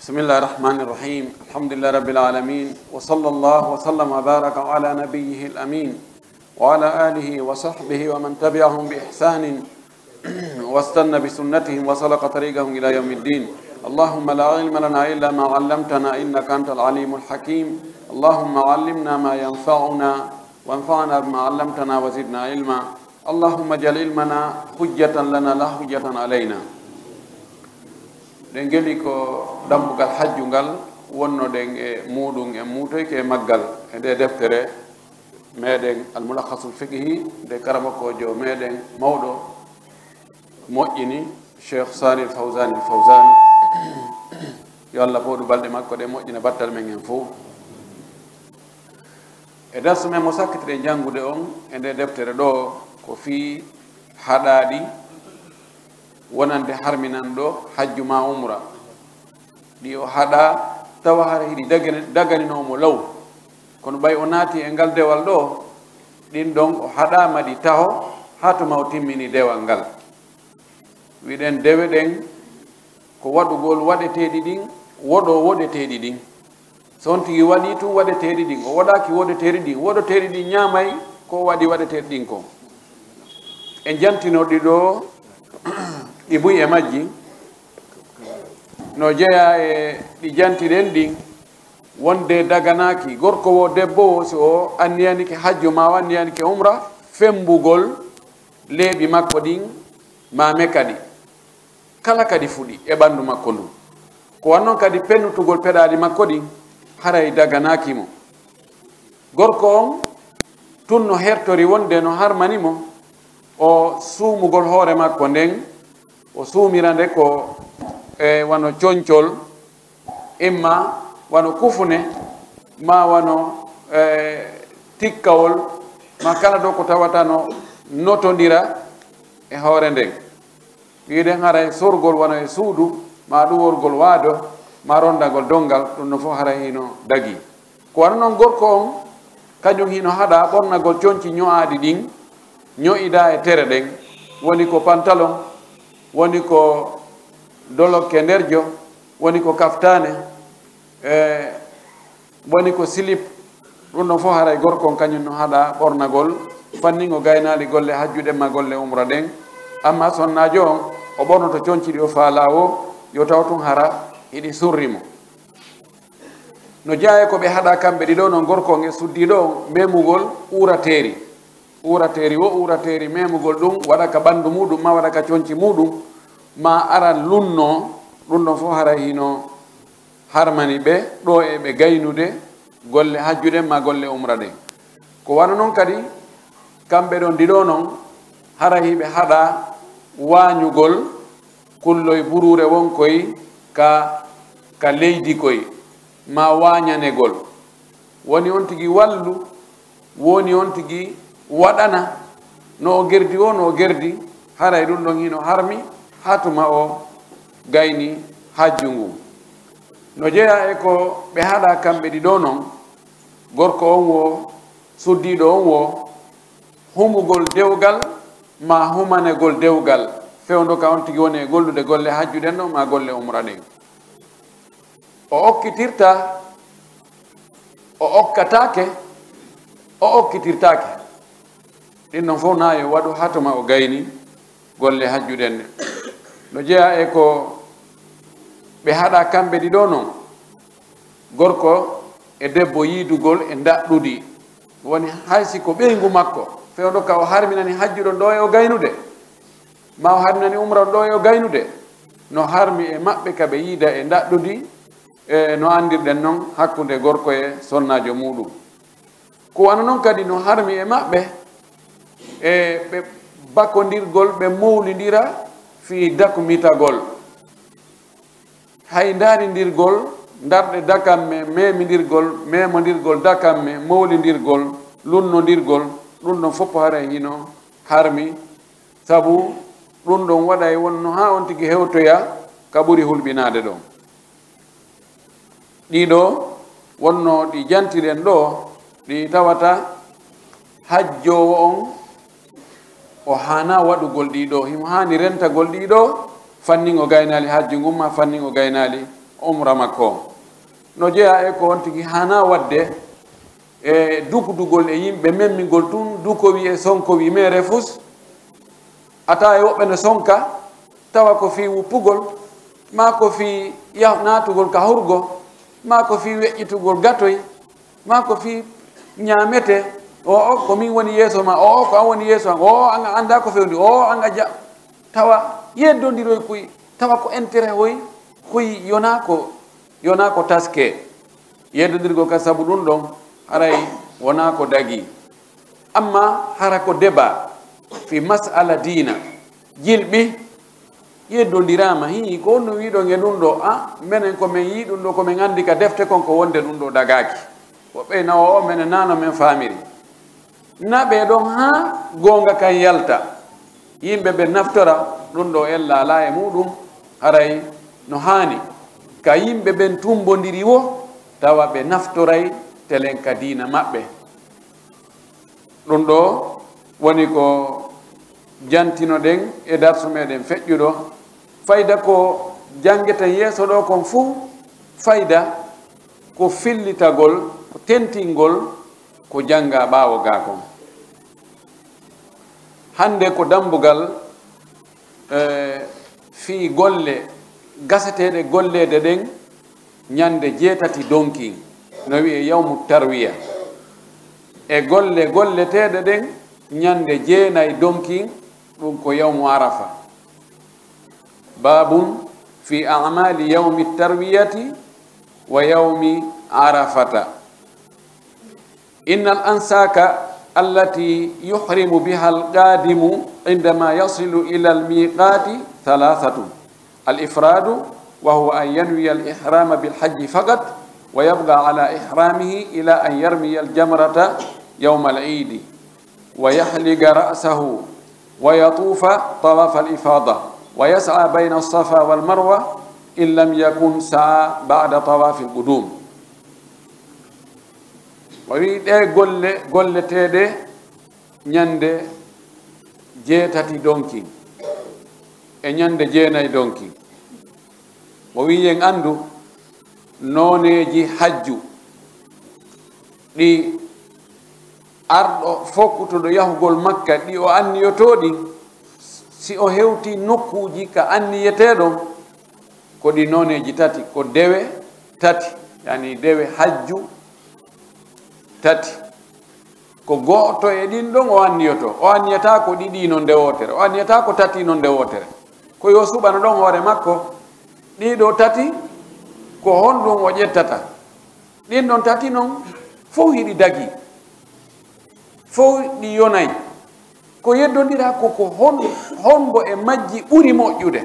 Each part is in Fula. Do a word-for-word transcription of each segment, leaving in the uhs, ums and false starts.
بسم الله الرحمن الرحيم. الحمد لله رب العالمين. وصلى الله وسلم وبارك على نبيه الأمين وعلى آله وصحبه ومن تبعهم بإحسان واستن بسنتهم وسلك طريقهم إلى يوم الدين. اللهم لا علم لنا إلا ما علمتنا إنك أنت العليم الحكيم. اللهم علمنا ما ينفعنا وانفعنا بما علمتنا وزدنا علما. اللهم اجعل علمنا حجة لنا لا حجة علينا. Ɗen geli ko dambugal hajju ngal wonnoɗen e muuɗum, en muutoyke e maggal e nde deftere meɗen Al-Mulakhasul Fiqhi nde karamokoojo meɗen mawɗo moƴƴini, Cheikh Salih Fawzan Fawzan, yo Allah fooɗu balɗe makko ɗe, moƴƴina battal men en fof. E darsu men mo sakkitiɗen janngude on e nde deftere ɗo, ko fii haɗaaɗi wonande harminanɗo hajju maa umra, ɗi o haɗaa tawa hara hiɗi dagani-, daganinoo mo law, kono ɓay o naati e ngal dewal ɗo, ɗin ɗon o haɗaama ɗi taho haa tuma o timmini dewal ngal. Wiɗen dewe ɗen ko waɗugol waɗeteeɗi ɗin, woɗo woɗeteeɗi ɗin. So on tigi waɗii tun waɗeteeɗi ɗin, o waɗaaki woɗeteeɗi ɗin, woɗeteeɗi ɗin ñaamay ko o waɗi waɗeteeɗi ɗin kon. En jantinoo ɗi ɗo, ɗi buy e majji, no jeyaa e ɗi jantiɗen ɗin, wonde daganaaki gorko wo, debbo wo, si o anniyanike hajju maa o anniyanike umra, femmbugol leeɓi makko ɗin maa meka ɗi. Kala kadi fuɗi e ɓanndu makko ndun. Ko wannon kadi pennutugol peɗaali makko ɗin, haray daganaaki mo. Gorko on tun no hertori wonde no harmani mo o suumugol hoore makko nden, o suumira nde ko e wano concol, imma wano kufune, ma wano, e, tikkawol, ma kala ɗo ko tawata no notondira e hoore nden. Wiide haray sorgol wano e suudu, ma ɗuworgol waado, ma rondagol donngal, ɗum no fof haray hino dagii. Ko wano non gorko on, kañum hino haɗa ɓornagol conci ño'aaɗi ɗin, ño'idaa e tere ɗen, woni ko pantalon, woni ko dolokke nderjo, woni ko kaftaane, e woni ko silip. Ɗum ɗon fof haray gorko on kañum no haɗa ɓornagol fanningo gaynaali golle hajju ɗen ma golle umra ɗen. Amma sonnaajo on, o ɓornoto conci ɗi o faalaa wo, yo taw tun hara hiɗi surri mo. No jeyaa e ko ɓe haɗa kamɓe ɗiɗo non, gorko on e suddiiɗo on, memugol uurateeri. Uurateeri wo uurateeri, memugol ɗum waɗa ka ɓanndu muuɗum, ma waɗa ka conci muuɗum, ma ara lunnoo, ɗum ɗon fof haray hino harmani ɓe ɗo e ɓe gaynude golle hajju ɗen ma golle umra ɗen. Ko wano non kadi, kamɓe ɗon ɗiɗo non, haray hiɓe haɗa waañugol kulloy buruure won koy ka, ka leydi koy, ma waañanegol. Woni on tigi wallu, woni on tigi waɗana, no o gerdi o, no o gerdi, haray ɗum ɗon hino harmi, haa tuma o gayni hajju ngun. No jeyaa e ko ɓe haɗa kamɓe ɗiɗo non, gorko on wo, suddiiɗo on wo, humugol dewgal, ma humanegol dewgal, fewndo ka on tigi woni e gollude golle hajju ɗen ɗon, ma golle umra ɗen. O okkitirta, o okkataake, o okkitirtaake. Ɗin non fof na yo waɗu haa tuma o gayni golle hajju ɗen ɗe. No jeyaa e ko ɓe haɗa kamɓe ɗiɗo non, gorko e debbo yiidugol e ndaɗɗudi. Woni hay si ko ɓeyngu makko, fewndo ka o harminani hajju ɗon ɗo e o gaynude, ma o harminani umra ɗo e o gaynude, no harmi e maɓɓe ka ɓe yiida e ndaɗɗudi, e no anndirɗen non hakkunde gorko e sonnaajo muuɗum. Ko wano non kadi no harmi e maɓɓe e ɓe bakondirgol, ɓe mowlindira fii dakumitagol. Hay ndaarindirgol, ndarɗe dakamme, memindirgol, memondirgol dakamme, mowlindirgol, lunnondirgol, ɗum ɗon fof haray hino harmi, sabu ɗum ɗon waɗay wonno haa on tigi hewtoya ka ɓuri hulɓinaade ɗon. Ɗiɗo wonno ɗi jantiɗen ɗo, ɗi tawata hajjoowo on, o haana waɗugol ɗiɗo, himo haani rentagol ɗiɗo, fannin o gaynaali hajju ngun, ma fannin o gaynaali umra makko on. No jeyaa e ko on tigi hana waɗde e dukdugol e yimɓe, memmingol tun dukowi e sonkowi mere fus. A tawa e woɓɓe no sonka, tawa ko fii wuppugol, maa ko fii yah-, naatugol ka hurgo, maa ko fii weƴƴitugol gatoy, maa ko fii ñaamete. O, o, ko min woni yeeso ma, o, o, ko an woni yeeso an, o, o, an a anndaa ko fewndi, o, o, an a ja-, tawa yeddondiroy koy, tawa ko intérêt hoy, koy yonaa ko, yonaa ko taskee. Yeddondirgol ka sabu ɗun ɗon, haray wonaa ko dagii. Amma hara ko débat fii mas'ala diina, jilɓi, yeddondiraama, hii, ko honɗun wi'uɗon e ɗun ɗoo? A, menen ko men yi'i ɗun ɗoo, ko men anndi ka defte kon ko wonde ɗun ɗoo dagaaki. Woɓɓe na o, o, menen naa no men faamiri. Naɓee ɗon haa goonga kan yalta. Yimɓe ɓen naftora ɗun ɗoo ella alaa e muuɗun, haray no haani ka yimɓe ɓen tumbondiri woo, tawa ɓe naftoray telen ka diina maɓɓe. Ɗun ɗoo woni ko jantinoɗen e darsu meɗen feƴƴuɗo. Fayda ko janngeten yeeso ɗoo kon fow, fayda ko fillitagol, ko tentingol ko janngaa ɓaawo gaa kon. Hannde ko dambugal, eh, fii golle gaseteeɗe golleede ɗen ñannde jeetati donkin, no wi'ee yawmu tarwiya. E golle golleteeɗe ɗen ñannde jeenay donkin, ɗun ko yawmu Arafa. Babun fi a'mali yawmi tarwiyati wa yawmi Arafata. إن الأنساك التي يحرم بها القادم عندما يصل إلى الميقات ثلاثة: الإفراد، وهو أن ينوي الإحرام بالحج فقط، ويبقى على إحرامه إلى أن يرمي الجمرة يوم العيد، ويحلق رأسه، ويطوف طواف الإفاضة، ويسعى بين الصفا والمروة، إن لم يكن سعى بعد طواف القدوم. O wi'i ɗee golle golleteeɗe ñannde jeetati donkin e ñannde jeenay donkin. O wi'i en anndu nooneeji hajju ɗi arɗo fokkutuɗo yahugol Makka ɗi o anniyotoo ɗin, si o hewtii nokkuuji ka anniyetee ɗon, ko ɗi nooneeji tati, ko dewe tati, yani dewe hajju tati. Ko gooto e ɗin ɗon o anniyotoo. O anniyataa ko ɗiɗi non nde wootere. O anniyataa ko tati non nde wootere. Ko yo suɓano ɗon hoore makko. Ɗii ɗoo tati ko honɗun o ƴettata? Ɗin ɗon tati non fow hiɗi dagii. Fow ɗi yonay. Ko yeddondiraa ko, ko hon-, hongo e majji ɓuri moƴƴude?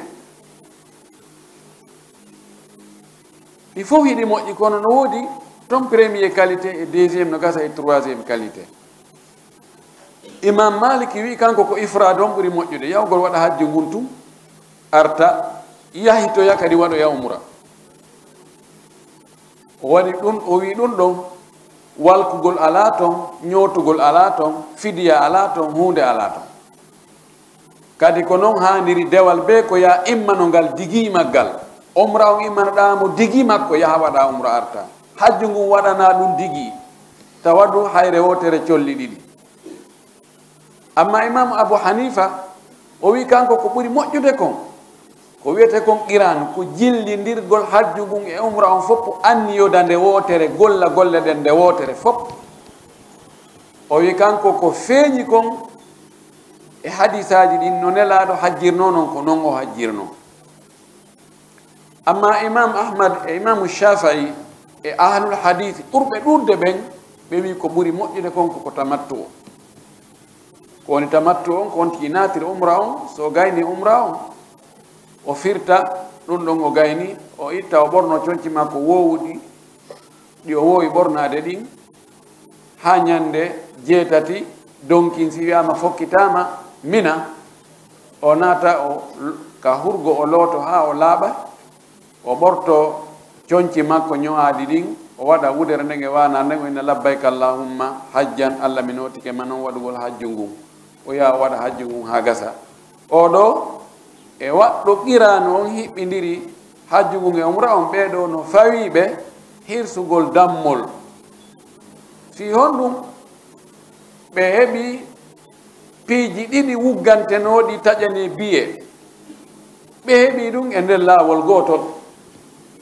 Ɗi fow hiɗi moƴƴi, kono no woodi ton premier qualité e deuxième, no gasa e troisième qualité. Imam Maliki wi'i kanko ko ifraad on ɓuri moƴƴude, yahugol waɗa hajju ngun tun, arta, yahitoya kadi waɗoya umra. O waɗi ɗun, o wi'i ɗun ɗon, walkugol alaa ton, ñootugol alaa ton, fidiya alaa ton, huunde alaa ton. Kadi ko non haaniri dewal bee ko yaa immano ngal digii maggal. Umra on immanoɗaa mo digii makko, yaha waɗa umra arta. Hajju ngun waɗanaa ɗun digii, tawa du hayre wootere colli ɗiɗi. Amma Imaamu Abu Hanifa, o wi'i kanko ko ɓuri moƴƴude kon, ko wi'etee kon qiraan, ko jillindirgol hajju ngun e umra on fow, anniyoda nde wootere, golla golle ɗen nde wootere fow. O wi'i kanko ko feeñi kon e hadiisaaji ɗin, no Nelaaɗo hajjirnoo non, ko non o hajjirnoo. Amma Imam Ahmad e Imamu Shafi'i e ahlul hadiisi ɓurɓe ɗuuɗude ɓen, ɓe wi'i ko ɓuri moƴƴude kon ko, ko tamattu o. Ko woni tamattu on, ko on tigi naatiri umra on, so o gayni umra on, o firta ɗun ɗon o gayni, o itta, o ɓorno conci makko woowuɗi, ɗi o woowi ɓornaade ɗin, haa ñannde jeetati donkin, si wi'aama fokkitaama Mina, o naata o, ka hurgo, o looto haa o laaɓa, o ɓorto conci makko ño'aaɗi ɗin, o waɗa wudere nden e waanaare nden, o inna: "Labbayka allahumma hajjan, Alla, mi nootike ma non waɗugol hajju ngun." O yaha o waɗa hajju ngun haa gasa. Oo ɗoo e waɗɗo qiraanu on hiɓɓindiri Hajju ngun e umra on, ɓee ɗoo no fawii ɓe hirsugol dammol. Fii honɗum? Ɓe heɓi piiji ɗiɗi wuggantenooɗi taƴanii biye. Ɓe heɓi ɗum e nder laawol gootol.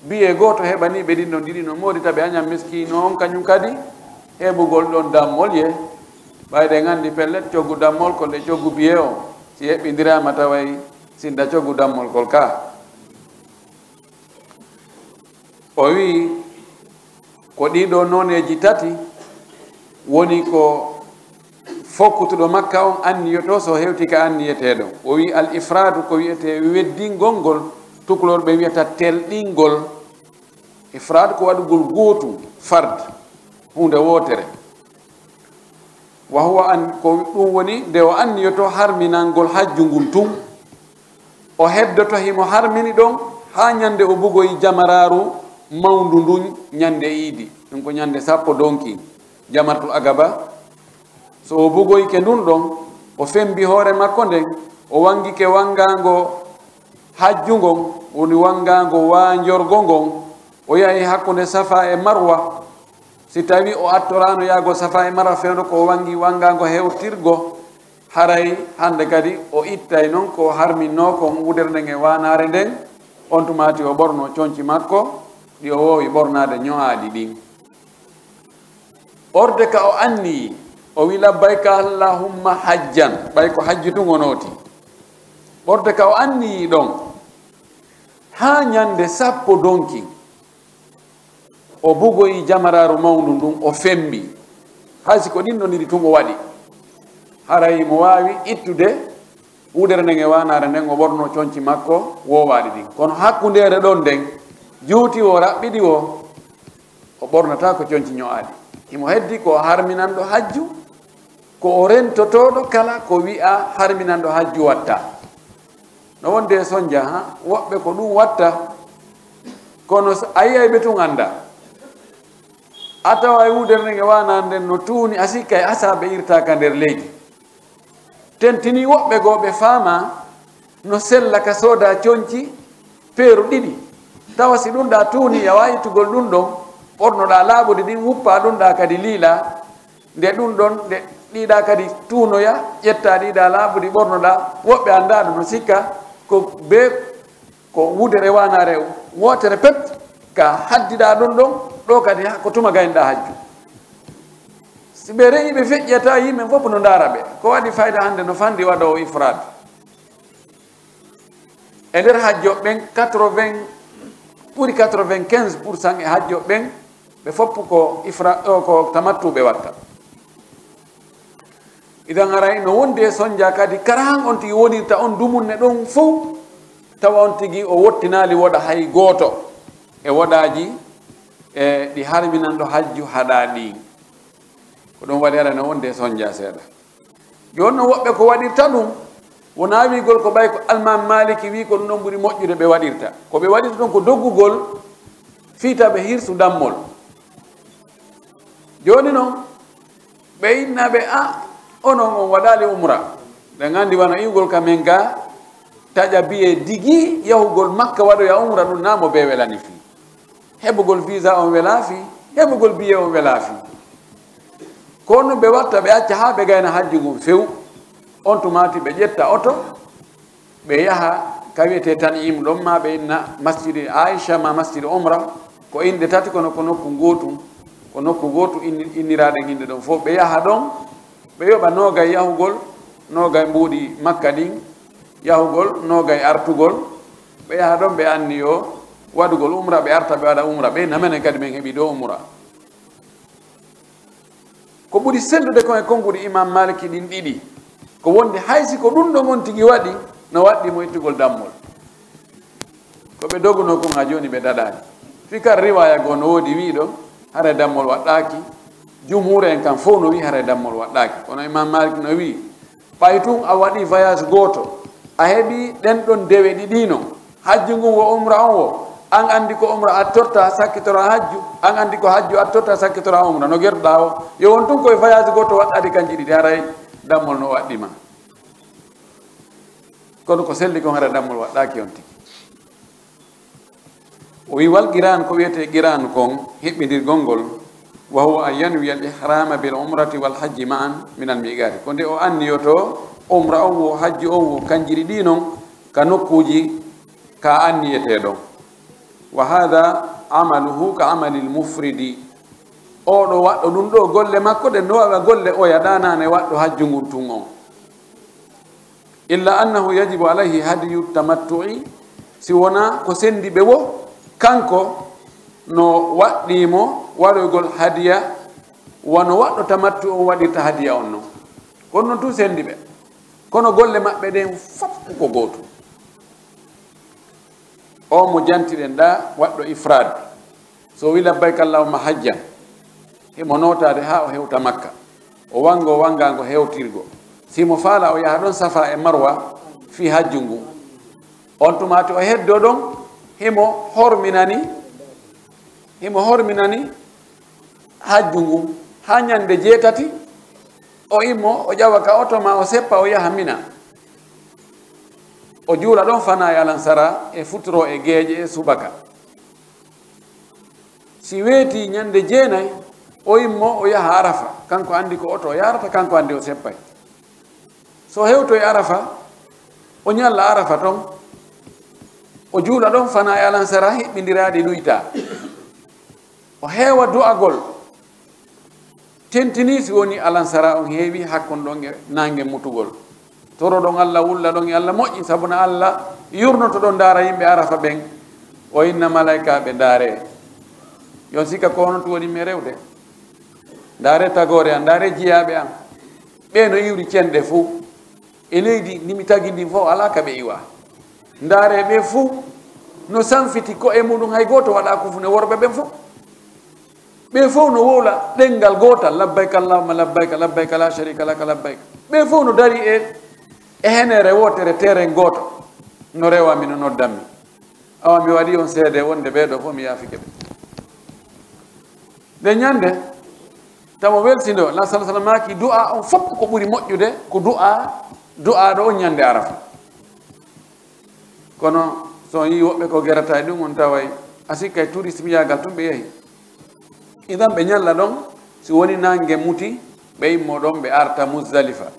Biye gooto heɓanii ɓe ɗin ɗon ɗiɗi, no moodi taɓe añan miskiino on, kañum kadi heɓugol ɗon dammol ye. Ɓayde en anndi pellet, coggu dammol ko nde coggu biye on, si heɓɓindiraama taway sinda coggu dammol kol ka. O wi'i, ko ɗii ɗoo nooneeji tati woni ko fokkutuɗo Makka on anniyotoo so hewti ka anniyetee ɗon. O wi'i, al ifraadu ko wi'etee weddingol ngol, tukulorɓe wi'ata telɗingol. Ifraad ko waɗugol gootum, fard, huunde wootere. Wa huwa an, ko ɗum woni nde o anniyotoo harminangol hajju ngun tun. O heddoto himo harmini ɗon haa ñande o bugoyi jamaraaru mawndu ndun ñande iidi. Ɗum ko ñande sappo donki, jamaratul agaba. So o bugoyike ndun ɗon, o fembi hoore makko nden, o wangike wangaango hajju ngon, woni wangaango waanjorgo ngon, o yahi hakkunde Safa e Marwa. Si tawii o attoraano yaagol Safa e Marwa fewndo ko o wangi wangaango hewtirgo, haray hande kadi o ittay non ko o harminnoo kon wudere nden e waanaare nden, on tumaati o ɓornoo conci makko ɗi o woowi ɓornaade ño'aaɗi ɗin. Ɓorde ka o anniyi, o wi, "Labbayka Allahumma hajjan," ɓay ko hajju tun o nooti. Ɓorde ka o anniyi ɗon, haa ñande sappo donki, o bugoyi jamaraaru mawndu ndun, o fembi. Hay si ko ɗin ɗon ɗiɗi tun o waɗi, haray mo waawi ittude wudere nden e waanaare nden, o ɓornoo conci makko woowaaɗi ɗin. Kono hakkundeere ɗon nden, juuti wo, raɓɓiɗi wo, o ɓornataako conci ño'aaɗi. Himo heddi ko o harminanɗo hajju, ko o rentotooɗo kala ko wi'aa harminanɗo hajju watta. No wonde e sonja, ha? Woɓɓe ko ɗum watta, kono s-, a yi'ay ɓe tun anndaa. A taway wudere nden e waanaare nden no tuuni, a sikkay asaa ɓe irtaa ka nder leydi. Tentinii woɓɓe goo ɓe faamaa no sella ka soodaa conci peeru ɗiɗi. Tawa si ɗum ɗaa tuunii, a waawi ittugol ɗum ɗon, ɓornoɗaa laaɓuɗi ɗin, wuppaa ɗum ɗaa kadi liilaa. Nde ɗum ɗon, nde ɗiiɗaa kadi tuunoya, ƴettaa ɗiiɗaa laaɓuɗi ɓornoɗaa. Woɓɓe anndaa ɗum no sikka ko bee ko wudere waanaare wootere pet ka haddiɗaa ɗum ɗon, ɗoo kadi ha ko tuma gaynoɗaa hajju. Si ɓe re'i ɓe feƴƴata, yimɓe fof no ndaara ɓe. Ko waɗi fayda hannde no fanɗi waɗoowo ifraad. E nder hajjo ɓen, quatre-vingts, ɓuri quatre-vingt-quinze pour cent e hajjo ɓen, ɓe fof ko ifra-, o, ko tamattu ɓe watta. Idan haray no wondi e sonja kadi, kara han on tigi wonirta on dumunne ɗon fof, tawa on tigi o wottinaali woɗa hay gooto e woɗaaji, e ɗi harminanɗo hajju haɗaa ɗi. Ko ɗum waɗi haray no wondi e sonja seeɗa. Jooni non woɓɓe ko waɗirta ɗum, wonaa wiigol ko ɓay ko Almaami Maaliki wii ko ɗum ɗon ɓuri moƴƴude ɓe waɗirta. Ko ɓe waɗirta ɗum ko doggugol fii ta ɓe hirsu dammol. Jooni non, ɓe inna ɓe, "A, onon on waɗaali umra." Ɓe nganndi wano iwgol ka men ga, taƴa biye digi yahugol Makka waɗoya umra, ɗum naa mo bee welani fii. Heɓugol visa on welaa fii, heɓugol biye on welaa fii. Ko non ɓe watta, ɓe acca haa ɓe gayna hajju ngun few. On tumaati ɓe ƴetta oto, ɓe yaha ka wi'etee Tan'im ɗon, maa ɓe inna Masjidi Aisha, maa Masjidi Umra, ko inɗe tati, kono ko nokku ngootu, ko nokku ngootu inni-, inniraaɗen innde ɗon fof. Ɓe yaha ɗon, ɓe yoɓa noogay yahugol, noogay mbuuɗi Makka ɗin yahugol, noogay artugol. Ɓe yaha ɗon, ɓe anniyo waɗugol umra, ɓe arta ɓe waɗa umra. Ɓe inna menen kadi men heɓi ɗo umra. Ko ɓuri sellude kon e konnguɗi Imaam Maaliki ɗin ɗiɗi, ko wonde hay si ko ɗum ɗon on tigi waɗi, no waɗɗii mo ittugol dammol. Ko ɓe dogunoo kon haa jooni ɓe daɗaali. Fii kar riwaaya goo no woodi wiiɗo, haray dammol waɗɗaaki. Jumhuur en kan fow no wi'i haray dammol waɗɗaaki. Kono Imaam Maalik no wi'i, ɓay tun a waɗii voyage gooto, a heɓii ɗen ɗon dewe ɗiɗi non, hajju ngun wo umra on wo, an anndi ko umra attorta sakkitora hajju, an anndi ko hajju attorta sakkitora umra, no gerɗaa o? Yo won tun koye voyage gooto waɗɗaade kanji ɗiɗi, haray dammol no waɗɗii ma. Kono ko selli kon, haray dammol waɗɗaaki on tigi. O wi, wal qiran, ko wiyetee qiran kon, hiɓɓindirgol ngol, wa huwa an yanwiya al ihrama bil umrati wal hajji ma'an min al miqati, ko nde o anniyoto umra on wo hajji on wo kanjiri ɗi non ka nokkuuji ka anniyetee ɗon. Wa hadha amaluhu ka amalil mufridi. Oɗo waɗɗo ɗum ɗo golle makko ɗen no wawa golle oya ɗanane waɗɗo hajju ngun tun on. Illa annahu yajibu alayhi hadiyu tamattu'i, si wona ko sendi ɓe wo kanko no waɗɗii mo waɗoygol hadiya, wano waɗɗo tamattu on waɗirta hadiya on non. Kono non tun sendi ɓe. Kono golle maɓɓe ɗen fof ko gootum. O mo jantiɗen ɗa, waɗɗo ifrad, so wi labbayka allahumma hajjan, himo nootaade haa o hewta Makka. O wango wangaango hewtirgo. Si mo faala o yaha ɗon Safa e Marwa fii hajju ngun. On tumaati o heddo ɗon, himo horminani, himo horminani hajju ngun. Haa ñande jeetati, o immo, o ƴawa ka oto ma, o seppa, o yaha Mina. O juula ɗon fana e alansara, e futuro, e geeƴe, e subaka. Si weeti ñande jeenay, o immo, o yaha Arafa. Kanko andi ko oto o yaarata, kanko andi o seppay. So hewtoy Arafa, o ñalla Arafa ton, o juula ɗon fana e alansara, hiɓɓindiraaɗi ɗuyta. O heewa du'agol. Tentini si woni alansara on heewi hakkunde ɗon e nange mutugol. Toroɗon Allah, wulla ɗon e Allah moƴƴi, sabu na Allah yurnoto ɗon ndaara yimɓe Arafa ɓen. O inna malaykaaɓe, ndaare. Yon sikka ko hono tun woni mi rewde. Ndaare tagoore an, ndaare jiyaaɓe an. Ɓe no iwri cenɗe fuu. E leydi ndi mi tagi ndin fof alaa ka ɓe iwa. Ndaare ɓe fuu no sanfiti ko'e muɗum, hay gooto waɗaa kufune worɓe ɓen fof. Ɓe fof no wowla ɗenngal gootal, labbayka allahumma labbayka, labbayka la sharika laka labbayka. Ɓe fof no dari e, e henere wootere, terrain gooto, no rewami, no noddammi. Awa mi waɗi on seede wonde ɓee ɗoo fof mi yaafike ɓe. Nde ñande, tamo welsindo, la sala sala maaki, du'a on fof ko ɓuri moƴƴude ko du'a, du'aaɗo on ñande Arafa. Kono so on yii woɓɓe ko gerata e ɗum, on taway a sikkay tourisme yaagal tun ɓe yahi. Idan ɓe ñalla ɗon, si woni nange muti, ɓe immo ɗon, ɓe arta Muzdalifa.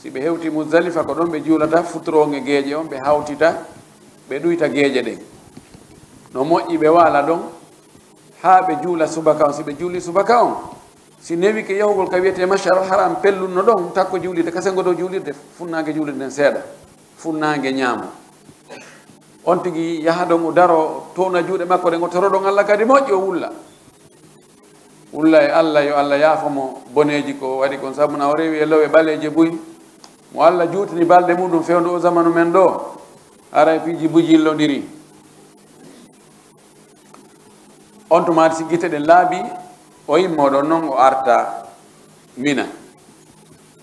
Si ɓe hewti Muzdalifa, ko ɗon ɓe juulata futuroŋe geeƴe on, ɓe hawtita, ɓe ɗuyta geeƴe ɗen. No moƴƴi ɓe waala ɗon, haa ɓe juula subaka on. Si ɓe juuli subaka on, si newike yahugol ka wiyetee Mash'arul Haram, pellunno ɗon, takko juulirde, kasengo dow juulirde, funnaange juulirde nden seeɗa, funnaange ñaamo. On tigi yaha ɗon, o daro, towna juuɗe makko ɗen, o toro ɗon Allah kadi moƴƴi, o wulla. Wulla e Allah, yo Allah yaafo mo boneeji ko o waɗi kon, sabu na o rewi e lowe ɓaleeje buy. Mo Allah juutini balɗe muɗum fewndo o zamanu men ɗoo, haray piiji buy jillondiri. On tuma si gite ɗen laaɓi, o immo ɗon non, o arta Mina.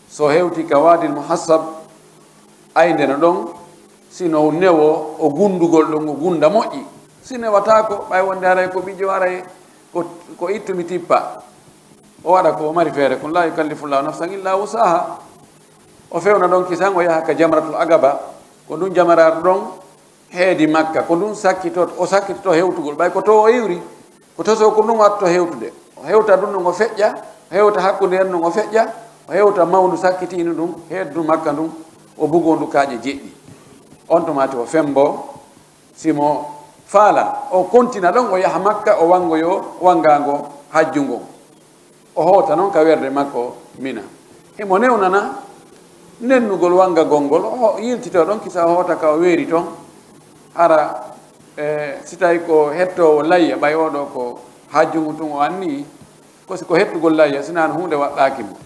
So hewti ka Waadil Muhassab, aynde no ɗon, si no newo o gundugol ɗon, o gunda moƴƴi. Si newataako, ɓay wonde haray ko ɓiƴƴo, haray ko, ko ittu mi tippa. O waɗa ko o mari feere kon, la yukallifullahu nafsan illa wusaha. O fewna ɗon kisan, o yaha ka Jamratul Aqaba, ko ɗum jamaraare ɗon, heedi Makka, ko ɗum sakkitoto, o sakkitoto hewtugol. Ɓay ko to o iwri, ko to so ko ɗum watto hewtude. O hewta ɗum ɗon o feƴƴa, o hewta hakkunde en ɗon o feƴƴa, o hewta mawndu sakkitiindu ndun, heeddu Makka ndun, o bugondu kaaƴe jeɗɗi. On tuma ti o fembo, si mo faala, o kontina ɗon, o yaha Makka, o wangoyo wangaango hajju ngon. O hoota non ka werde makko Mina. Himo newnana nennugol wangagol ngol, o yiltito ɗon, kisa o hoota ka o weeri ton. Hara, e, si tawi ko hettoowo layya, ɓay oo ɗoo ko hajju ngun tun o anniyi, ko si ko hettugol layya, si naan huunde waɗɗaaki mo.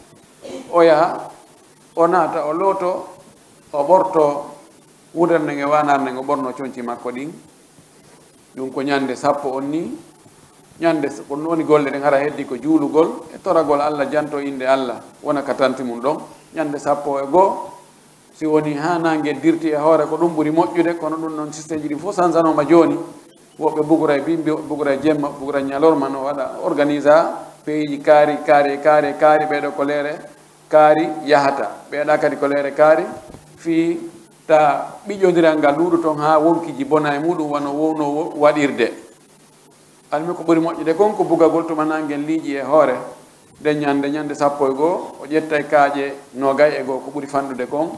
O yaha, o naata, o looto, o ɓorto wudere nden e waanaare nden, o ɓorno conci makko ɗin. Ɗum ko ñande sappo on ni. Ñande s-, ko ɗum woni golle ɗen, hara heddi ko juulugol e toragol Allah, janto innde Allah, wona ka tanti mum ɗon. Ñande sappo e goo, si woni haa naange dirti e hoore, ko ɗum ɓuri moƴƴude, kono ɗum noon sisteeji ɗin fof sansanooma jooni. Woɓɓe bugura e bimbi, woɓɓe bugura e jemma, bugura e ñalorma, no waɗa organisa peeji kaari, kaari, kaari, kaari, ɓeeɗo ko leere kaari yahata. Ɓeeɗa kadi ko leere kaari fii ta ɓiƴondiral ngal ɗuuɗo ton haa wonkiji bona e muɗum wano wowno wo-, waɗirde. Almi ko ɓuri moƴƴude kon ko bugagol tuma nangen liiƴi e hoore nden ñande, ñande sappo e goo, o ƴettay kaaƴe noogay e goo ko ɓuri fanɗude kon,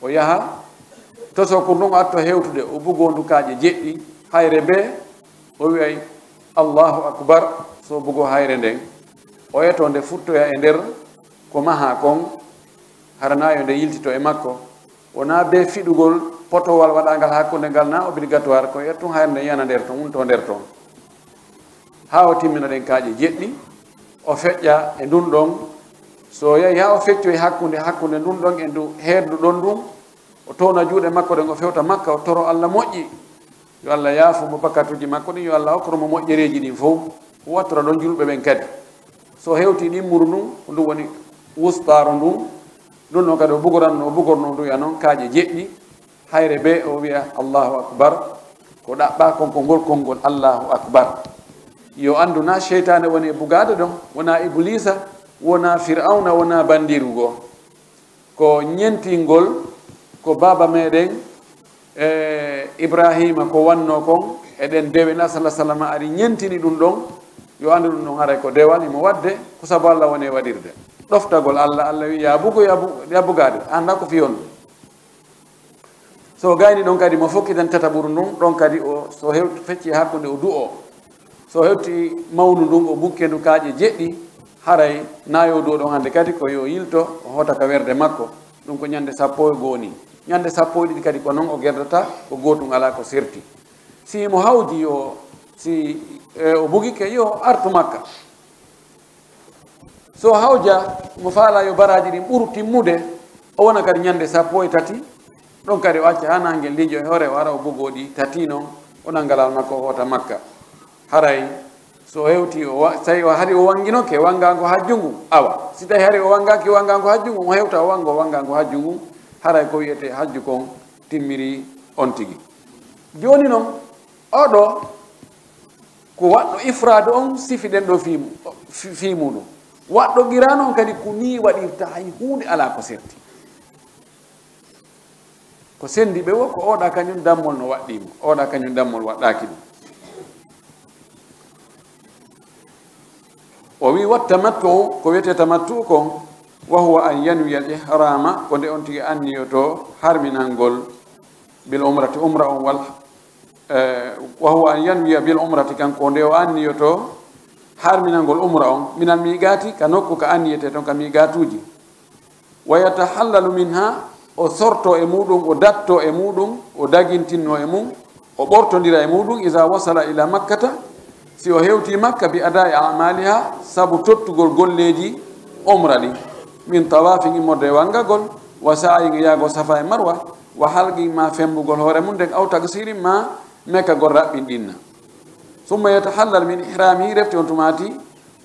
o yaha to sokuru ndun o atto hewtude, o bugoo ndu kaaƴe jeɗɗi, hayre bee, o wi'ay, "Allahu akbar," so bugoo hayre nden, o eto nde futtoya e nder ko mahaa kon, hara na yo nde yiltito e makko. Wonaa bee fiɗugol potowal waɗaangal hakkunde ngal na obligatoire, ko e tun hayre nden yana nder ton, wonto nder ton. Haa o timmina ɗen kaaƴe jeɗɗi, o feƴƴa e ndun ɗon. So yahi haa o feccoyi hakkunde, hakkunde ndun ɗon e ndu heeddu ɗon ndun, o towna juuɗe makko ɗen, o fewta Makka, o toro Alla moƴƴi. Yo Alla yaafo mo bakkatuuji makko ɗin, yo Alla okkono mo moƴƴereeji ɗin fow. O wattora ɗon julɓe ɓen kadi. So hewti ɗin muru ndun, ko ndun woni wustaaru ndun. Ndun non kadi o bugoranno, o bugorno ndu ya non kaaƴe jeɗɗi. Hayre bee o wi'a, "Allahu akbar." Ko ɗaɓɓa kon ko ngol konngol, "Allahu akbar." Yo anndu na seytaane woni e bugaade ɗon, wonaa Ibuliisa, wonaa Fir'awna, wonaa banndiiru goo. Ko ñentingol ko baaba meɗen, e, Ibraahiima ko wanno kon, e ɗen dewe na sala salama ari ñentini ɗun ɗon, yo anndu ɗun ɗon haray ko dewal himo waɗde, ko sabu Alla woni e waɗirde. Ɗoftagol Alla, Alla wi'i, "Yaa bugo, yaa bu-, yaa bugaade, annda ko fii on." So gayni ɗon kadi mo fokkitan tataɓuru ndun, ɗon kadi o, so hew-, fecci hakkunde o du'o. So hewti mawnu ndun, o bukke ndu kaaƴe jeɗɗi, haray na yo du'o ɗon hannde kadi ko yo yilto, o hoota ka werde makko. Ɗun ko ñande sappo e goo ni. Ñande sappo e ɗiɗi kadi ko non o gerdata, ko gootun alaa ko serti. Si mo hawji yo, si, e, o bugike yo artu Makka. So hawja mo faala yo baraaji ɗin ɓuru timmude, o wona kadi ñande sappo e tati, ɗon kadi o acca haa naange liiƴo e hoore, o ara o bugoo ɗi tati non, o nanga laawol makko o hoota Makka. Haray so hewti o wa-, so tawi o hari o wanginoke wangaango hajju ngun, awa. Si tawi hari o wangaaki wangaango hajju ngun, o hewta o wanga o wangaango hajju ngun, haray ko wi'etee hajju kon timmiri on tigi. Jooni non, oo ɗoo ko waɗɗo ifraadu on sifi ɗen ɗoo fii mu-, fi-, fii muuɗum. Waɗɗo qiraanu on kadi ko nii waɗirta, hay huunde alaa ko serti. Ko senndi ɓe wo ko oo ɗaa kañum dammol no waɗɗii mo, oo ɗaa kañum dammol waɗɗaaki ɗum. O wi, "Wa tamattu, ko wiyetee tamattu kon, wa huwa an yanwiya al ihrama, ko nde on tigi anniyotoo harminangol bil umrati, umra on wal, eh, wa huwa an yanwiya bil umrati, kanko nde o anniyotoo harminangol umra on, minal miiqaati, ka nokku ka anniyetee ton ka miiqaatuuji." "Wa yatahallalu minha", o sorto e muuɗum, o datto e muuɗum, o dagintinno e mum, o ɓortondira e muuɗum, "iza wasala ila Makkata", si o hewti Makka, "bi adai amaliha", sabu tottugol golleeji umra ɗin, "min tawafin", immorde e wangagol, "wa sa'yin", e yaagol Safa e Marwa, "wa halqin", ma fembugol hoore mum nden, "aw taqsirin", ma mekagol raɓɓinɗinna. "Summa yatahallal min ihramihi", refti on tumaati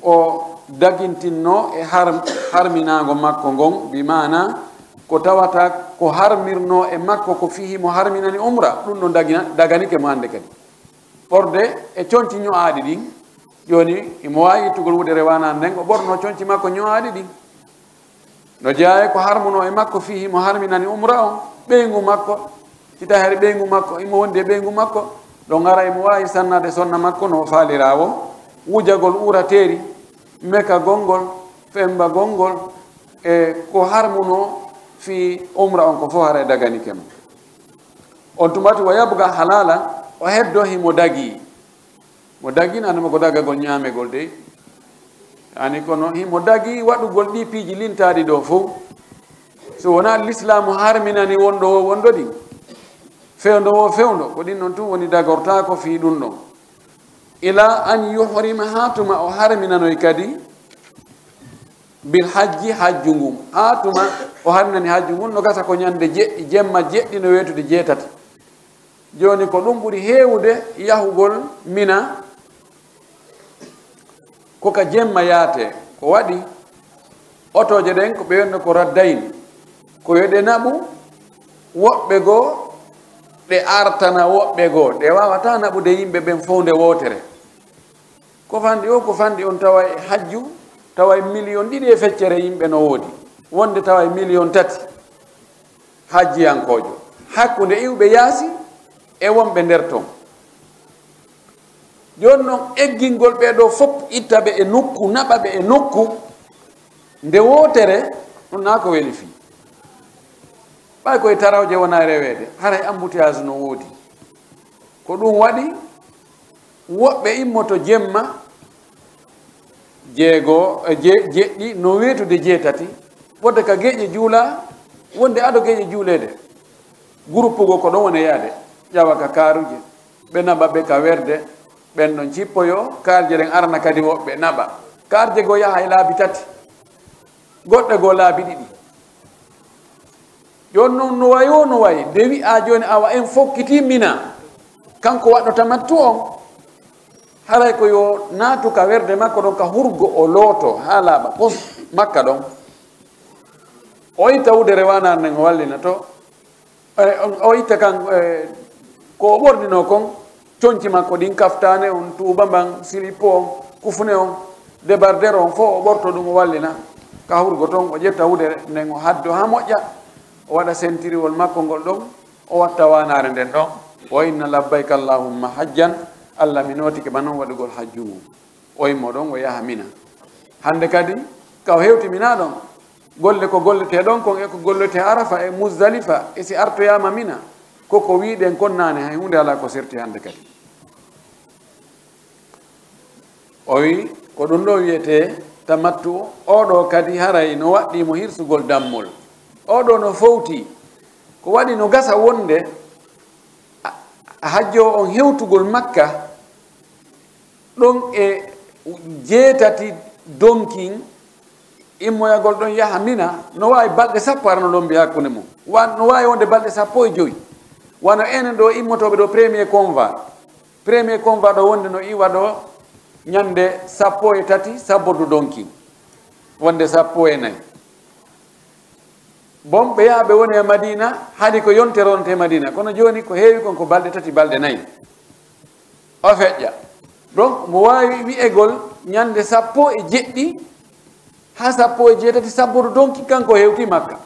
o dagintinno e har-, harminaango makko ngon, bi maana ko tawata ko harmirno e makko ko fii himo harminani umra, ɗum ɗon dagina-, daganike mo hannde kadi. Ɓorde e conci ño'aaɗi ɗin, jooni himo waawi ittugol wudere waanaa nden, o ɓorno conci makko ño'aaɗi ɗin. No jeyaa e ko harmuno e makko fii himo harminani umra on, ɓeyngu makko, si tawi hari ɓeyngu makko, himo wondi e ɓeyngu makko, ɗon ara himo waawi sannaade sonna makko no faalira wo, wujagol urateeri, mekagol ngol, fembagol ngol, e ko harmuno fii umra on ko fof haray daganike mo. On tumati wa yabqa halala, o heddo himo dagii. Mo dagin, annda mo ko dagagol ñaamegol dey. Ani kono himo dagi waɗugol ɗi piiji lintaaɗi ɗo fof. So wonaa lislaamu harminani wonɗo o wonɗo ɗin. Fewndo o fewndo, ko ɗin non tun woni dagortaako fii ɗum ɗon. Ila an yuhrima, haa tuma o harminanoy kadi, bil hajji, hajju ngun. Haa tuma o harminani hajju ngun, no gasa ko ñande jeɗɗi, jemma jeɗɗi no weetude jeetati. Jooni ko ɗum ɓuri heewude yahugol Mina, ko ka jemma yaate. Ko waɗi otooje ɗen ko ɓe wiyata ko raddayn, ko yo ɗe naɓu woɓɓe goo, ɗe artana woɓɓe goo. Ɗe waawataa naɓude yimɓe ɓen fow nde wootere. Ko fanɗi o, ko fanɗi on, tawa e hajju, tawa e miliyon ɗiɗi e feccere yimɓe no woodi, wonde tawa e miliyon tati hajjiyankoojo, hakkunde iwɓe yaasi e wonɓe nder ton. Jooni noon, eggingol ɓee ɗoo fof, itta ɓe e nokku, naɓa ɓe e nokku nde wootere, ɗum naa ko weli fii. Ɓay koye tarawje wona reweede, haray embouteillage no woodi. Ko ɗum waɗi, woɓɓe immoto jemma, jeego, e je-, jeɗɗi, no weetude jeetati, wonde ka geeƴe juula, wonde ado geeƴe juuleede. Groupe goo ko ɗon woni yaade, ƴawa ka kaaruuje, ɓe naɓa ɓe ka werde, ɓen ɗon cippoyo, kaarje ɗen arana kadi woɓɓe naɓa. Kaarje goo yaha e laabi tati, goɗɗe goo laabi ɗiɗi. Jooni noon, no wayi o no wayi, nde wi'aa jooni awa en fokkitii Mina, kanko waɗɗo tamattu on, haray ko yo naatu ka werde makko ɗon ka hurgo o looto haa laaɓa pos Makka ɗon. O itta wudere waanaare nden o wallina to. E, on, o itta kan, e, ko o ɓornino kon, conci makko ɗin, kaftaane on, tuuba mban, silipo on, kufune on, debardere on, fof o ɓorto ɗum o wallina ka hurgo ton, o ƴetta wudere nden o haddo haa moƴƴa, o waɗa sentiriwol makko ngol ɗon, o watta waanaare nden ɗon, o inna: "Labbayka Allahumma hajjan", Allah mi nootike ma non waɗugol hajju ngun. O immo ɗon, o yaha Mina. Hannde kadi, ka o hewti Mina ɗon, golle ko golletee ɗon kon e ko golletee Arafa e Muzdalifa, e si artoyaama Mina, ko ko wi'ɗen kon naane, hay huunde alaa ko serti hannde kadi. O wi'i, ko ɗum ɗoo wi'etee tamattu, oo ɗoo kadi haray no waɗɗii mo hirsugol dammol. Oo ɗoo no fowtii, ko waɗi no gasa wonde a, a hajjo on hewtugol Makka, ɗon e jeetati donkin, immoyagol ɗon yaha Mina, no waawi balɗe sappo arano ɗon mbiya hakkunde mum. Wa-, no waawi wonde balɗe sappo e jowi. Wano enen ɗoo immotooɓe ɗoo premier convoi. Premier convoi ɗoo wonde no iwa ɗoo ñande sappo e tati sabbordu donkin. Wonde sappo e nayi. Bon, ɓe yaha ɓe woni e Madina, haɗi ko yontere wonte e Madina. Kono jooni ko heewi kon ko balɗe tati, balɗe nayi. O feƴƴa. Donc, mo waawi wi'egol ñande sappo e jeɗɗi haa sappo e jeetati sabbordu donki, kanko hewti Makka.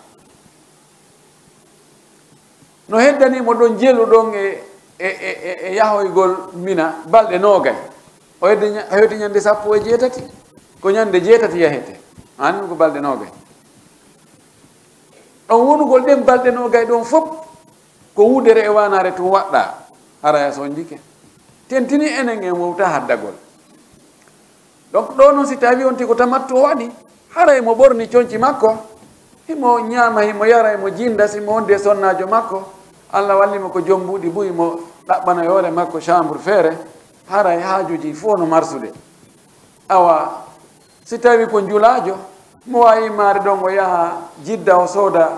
No heddani mo ɗon jelu ɗon e, e, e, e, e yahoygol Mina balɗe noogay. O heddi ña-, o hewti ñande sappo e jeetati. Ko ñande jeetati yahete. An ko balɗe noogay. Ɗon wonugol ɗen balɗe noogay ɗon fof, ko wudere e waanaare tun waɗɗaa, haraya sonjike. Tentini enen en wowta haddagol. Donc, ɗoo non, si tawi on tigi ko tamattu o waɗi, haray mo ɓorni conci makko, himo ñaama, himo yara, himo jinda, si mo wondi e sonnaajo makko, Allah walli mo ko jom mbuuɗi buy, mo ɗaɓɓana e hoore makko chambre feere, haray haajuuji fof no marsude. Awa, si tawi ko njulaajo, mo waawi maare ɗon, o yaha Jidda, o sooda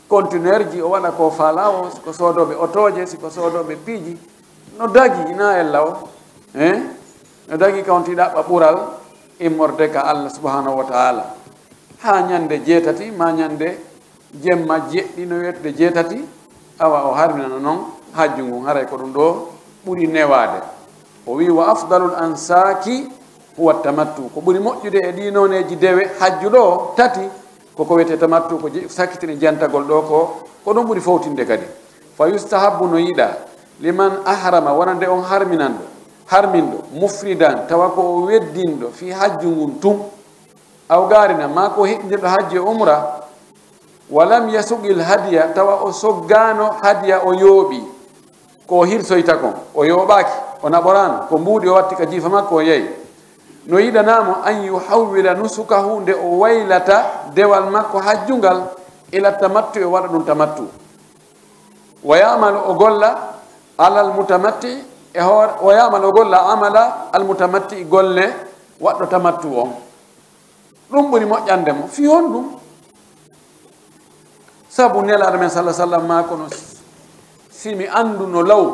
conteneur ji, o waɗa ko faalaa o, si ko soodooɓe otooje, si ko soodooɓe piiji, no dagi, ina ella o, eh? No dagi ka on ti ɗaɓɓa ɓural immorde ka Allah subhanahu wa ta'ala. Haa ñande jeetati, ma ñande jemma jeɗɗi no weetude jeetati, awa o harminano non hajju ngun, haray ko ɗum ɗoo ɓuri newaade. O wi'i: "Wa afdalul ansaki huwa tamattu." Ko ɓuri moƴƴude e ɗii nooneeji dewe hajju ɗoo tati, ko ko wiyetee tamattu, ko je-, sakkitini jantagol ɗoo ko, ko ɗum ɓuri fowtinde kadi. "Fa yustahabbu", no yiɗaa, "liman ahrama", wonande on harminanɗo, harminɗo, "mufridan", tawa ko o weddinɗo fii hajju ngun tun, aw qaarinan, maa ko o heɓindirɗo hajju e umra, "wa lam yasuqil hadiya", tawa o soggaano hadiya, o yooɓi ko o hirsoyta kon, o yooɓaaki, o naɓoraano, ko mbuuɗi o watti ka jiifa makko o yehi. No yiɗanaa mo, "an yuhawwila nusukahu", nde o waylata dewal makko hajju ngal, "ila tamattu", o waɗa ɗum tamattu. "Wa ya'malu", o golla, "alal mutamatti", e hoore, "wa ya'malu", o golla, "amala al mutamatti", golle waɗɗo tamattu on. Ɗum ɓuri moƴƴande mo. Fii honɗum? Sabu Nelaaɗo men, sallallahu alaihi wasallam, maa kono, si mi annduno law,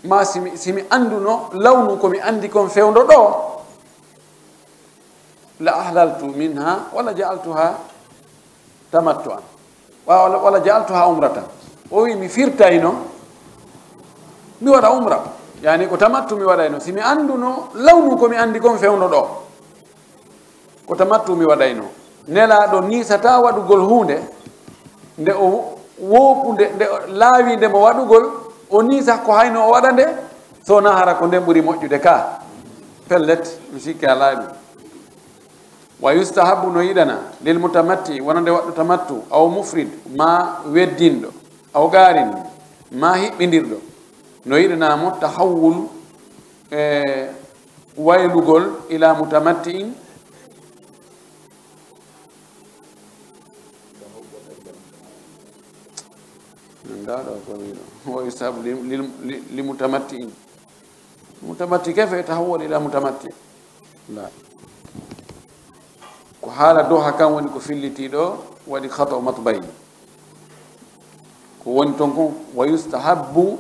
maa si mi, si mi annduno lawnu ko mi anndi kon fewndo ɗoo, "la ahlaltu minha wala ja'altuha tamattu'an, wa-, wala, wala ja'altuha umratan." O wi, "Mi firtayno, mi waɗa umra." Yani ko tamattu mi waɗayno, si mi annduno lawnu ko mi anndi kon fewndo ɗoo. Ko tamattu mi waɗayno. Nelaaɗo niisataa waɗugol huunde, nde o woopu, nde, nde o laawi nde mo waɗugol, o niisa ko hayno o waɗa nde, So na hara ko nden ɓuri moƴƴude ka, pellet, mi sikki alaa ɗum. Wa yustahabu, no yiɗana, lil mutamatti, wonande waɗɗo tamattu, aw mufrid, ma weddinɗo, aw qaarin, ma hiɓɓindirɗo, no yiɗana mo tahawwul, e waylugol, ila mutamatti'in, ndaa ɗo ko wiɗo, wa yustahabu li, li, li, li mutamatti'in. Mutamatti kayfa yatahawwal ila mutamatti? La. Ko haala Doha kan woni ko filliti ɗo, waɗi khata matba'i. Ko woni ton kon, wa yustahabbu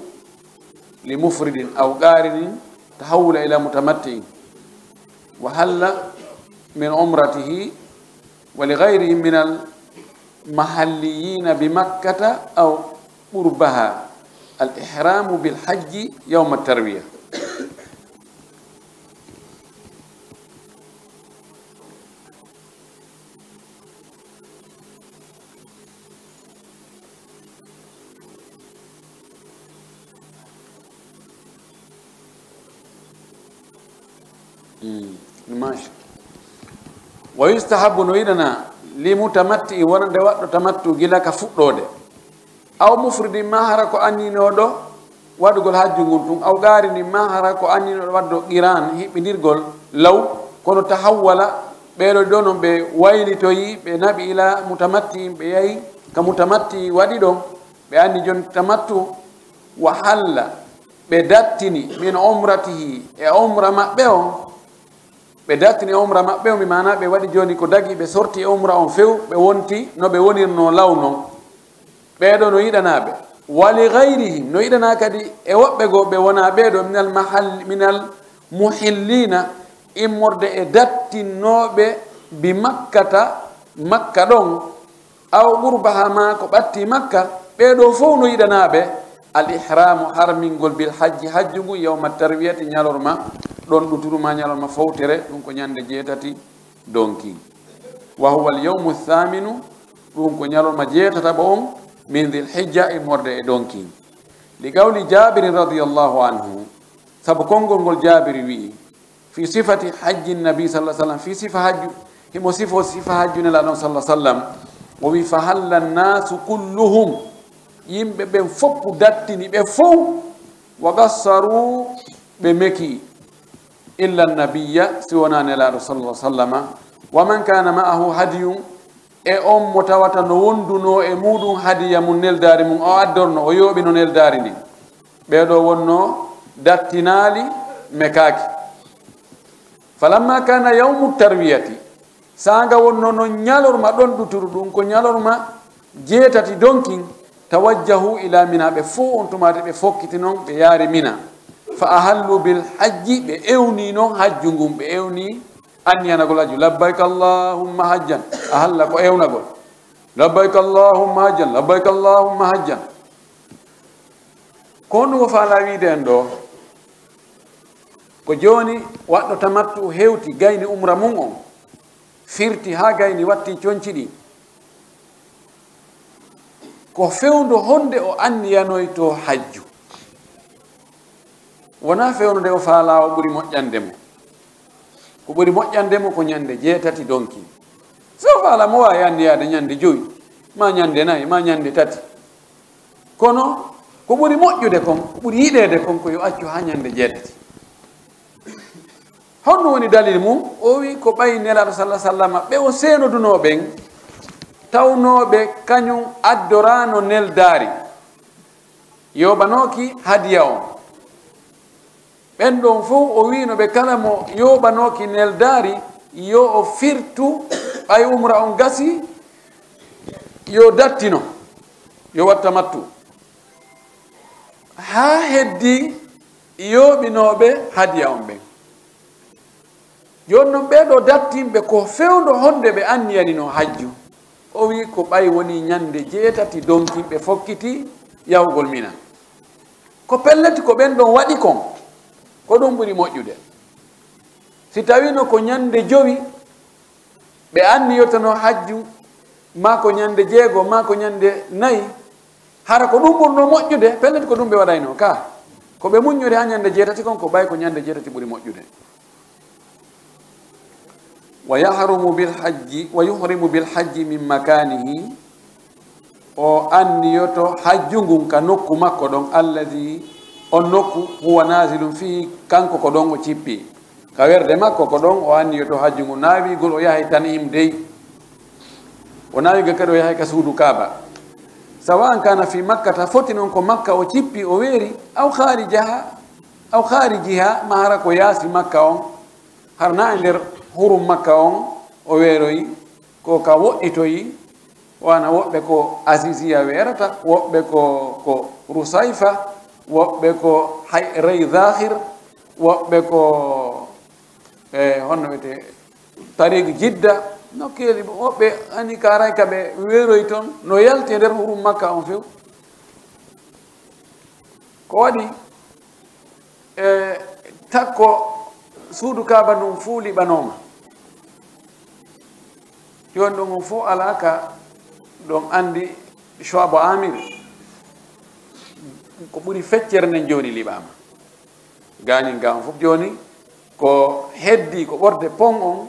li mufridin aw qarinin tahawwula ila mutamatti'in. Wa halla min umratihi wa li ghayrihim min al mahalliyina bi Makkata aw qurbaha al ihramu bil hajji yawma tarwiya. Mm, masha. Wa yustahabu, no yiɗana, li mutamatti, wonande waɗɗo tamattu gila ka fuɗɗoode. Aw mufridin, ma hara ko anninooɗo waɗugol hajju ngun tun, aw qarinin, ma hara ko anninooɗo waɗdo qiran, hiɓɓindirgol law, kono tahawwala, ɓeeɗo ɗo non ɓe waylitoyi, ɓe naɓi ila mutamatti'in, ɓe yahi ka mutamatti waɗi ɗon, ɓe anni jon tamattu, wa halla, ɓe dattini min umratihi, e umra maɓɓe on, ɓe dattini umra maɓɓe on, bi maana ɓe waɗi jooni ko dagi, ɓe sorti e umra on few, ɓe wonti no ɓe wonirnoo law non. Ɓeeɗo no yiɗanaaɓe. Wa li ghayrihim, no yiɗanaa kadi e woɓɓe goo ɓe wonaa ɓeeɗo, minal mahall-, minal muhillina, immorde e dattinnooɓe bi Makkata, Makka ɗon, aw qurbaha, ma ko ɓatti Makka, ɓeeɗo fow no yiɗanaaɓe al ihramu, harmingol, bil hajji, hajju ngun, yawma tarwiyati, ñalorma ɗon ɗuturu ma ñalorma fowtere, ɗum ko ñande jeetati donkin. Wa huwa al yawmu thaminu, ɗum ko ñalorma jeetataɓo on, min dhil hijja, immorde e donkin. Li qawli Jabirin radiyallahu anhu, sabu konngol ngol Jabiri wi'i, fi sifati hajji nabi sallallahu alaihi wasallam, fi sifa hajju, himo sifo sifa hajju Nelaaɗo on sallallahu alaihi wasallam, o wi, "Fa halla nnasu kulluhum," yimɓe ɓen foppu dattini ɓe fow, "wa qassaru," ɓe meki, "illa nabiyya," si wonaa Nelaaɗo sallallahu alaihi wasallama, "wa man kana ma'ahu hadiyun," e on mo tawata no wondunoo e muuɗum hadiya mum, neldaari mum, o addorno, o yooɓino neldaari ndin. Ɓeeɗo wonno dattinaali, mekaaki. Falamma kana yawmu tarwiyati, saanga wonno non ñalorma ɗon ɗuturu, ɗum ko ñalorma jeetati donkin, tawajjahu ila Mina, ɓe fow on tumaati ɓe fokkiti non, ɓe yaari Mina. Fa ahallu bil hajji, ɓe ewni non hajju ngun, ɓe ewni anniyanagol hajju. Labbayka Allahumma hajjan, ahalla ko ewnagol. Labbayka Allahumma hajjan, labbayka Allahumma hajjan. Ko honɗum o faalaa wiide en ɗoo? Ko jooni waɗɗo tamattu hewti gayni umra mum on, firti haa gayni watti conci ɗin. Ko fewndo honde o anniyanoytoo hajju? Wonaa fewndo nde o faalaa o ɓuri moƴƴande mo. Ko ɓuri moƴƴande mo ko ñande jeetati donki. So o faalaa, mo waawi anniyaade ñande jowi, maa ñande nayi, maa ñande tati. Kono ko ɓuri moƴƴude kon, ko ɓuri yiɗeede kon, ko yo accu haa ñande jeetati. Honɗum woni dalil mum? O wi ko ɓay Nelaaɗo sallallahu alaihi wasallam, ɓe o seenodunoo ɓen, tawnooɓe kañum addoraano neldaari, yooɓanooki hadiya on. Ɓen ɗon fow o wiino ɓe kala mo yooɓanooki neldaari, yo o firtu, ɓay umra on gasi, yo dattino, yo watta mattu. Haa heddii yooɓinooɓe hadiya on ɓen. Jooni non, ɓee ɗoo dattinɓe, ko fewndo honde ɓe anniyanino hajju? O wi ko ɓay woni ñande jeetati donkin ɓe fokkiti yahugol Mina. Ko pellet, ko ɓen ɗon waɗi kon, ko ɗum ɓuri moƴƴude. Si tawino ko ñande jowi ɓe anniyotono hajju, maa ko ñande jeego, maa ko ñande nayi, hara ko ɗum ɓurno moƴƴude, pellet ko ɗum ɓe waɗayno ka. Ko ɓe muññori haa ñande jeetati kon, ko ɓay ko ñande jeetati ɓuri moƴƴude. Wa yahrumu bil hajji, wa yuhrimu bil hajji min makanihi, o anniyoto hajju ngun ka nokku makko ɗon, alladhi, on nokku, huwa nazilun fihi, kanko ko ɗon o cippi. Ka werde makko ko ɗon o anniyoto hajju ngun. Naa wiigol o yahay Tan'im dey. O naa wiigol kadi o yahay ka suudu Kaaba. Sawa'an kana fi Makkata, foti non ko Makka o cippi, o weeri, aw kharijaha, aw kharijiha, maa hara ko yaasi Makka on, hara naa e nder hurum Makka on o weeroyi, ko ka woɗɗitoyi, wana woɓɓe ko Aziziya weerata, woɓɓe ko, ko Rusayfa, woɓɓe ko hay-, Rey Zahir, woɓɓe ko, e, honno wiyetee, Tariq Jidda, nokkeeli, woɓɓe ani ka aray ka ɓe weeroyi ton, no yalti e nder hurum Makka on few. Ko waɗi, e, takko suudu Kaaba ndun fuu liɓanooma. Jooni ɗon on fof alaa ka ɗon anndi Shu'abu Amir. Ko ɓuri feccere nden jooni liɓaama. Gaanin ga on fof jooni ko heddi ko ɓorde pon on,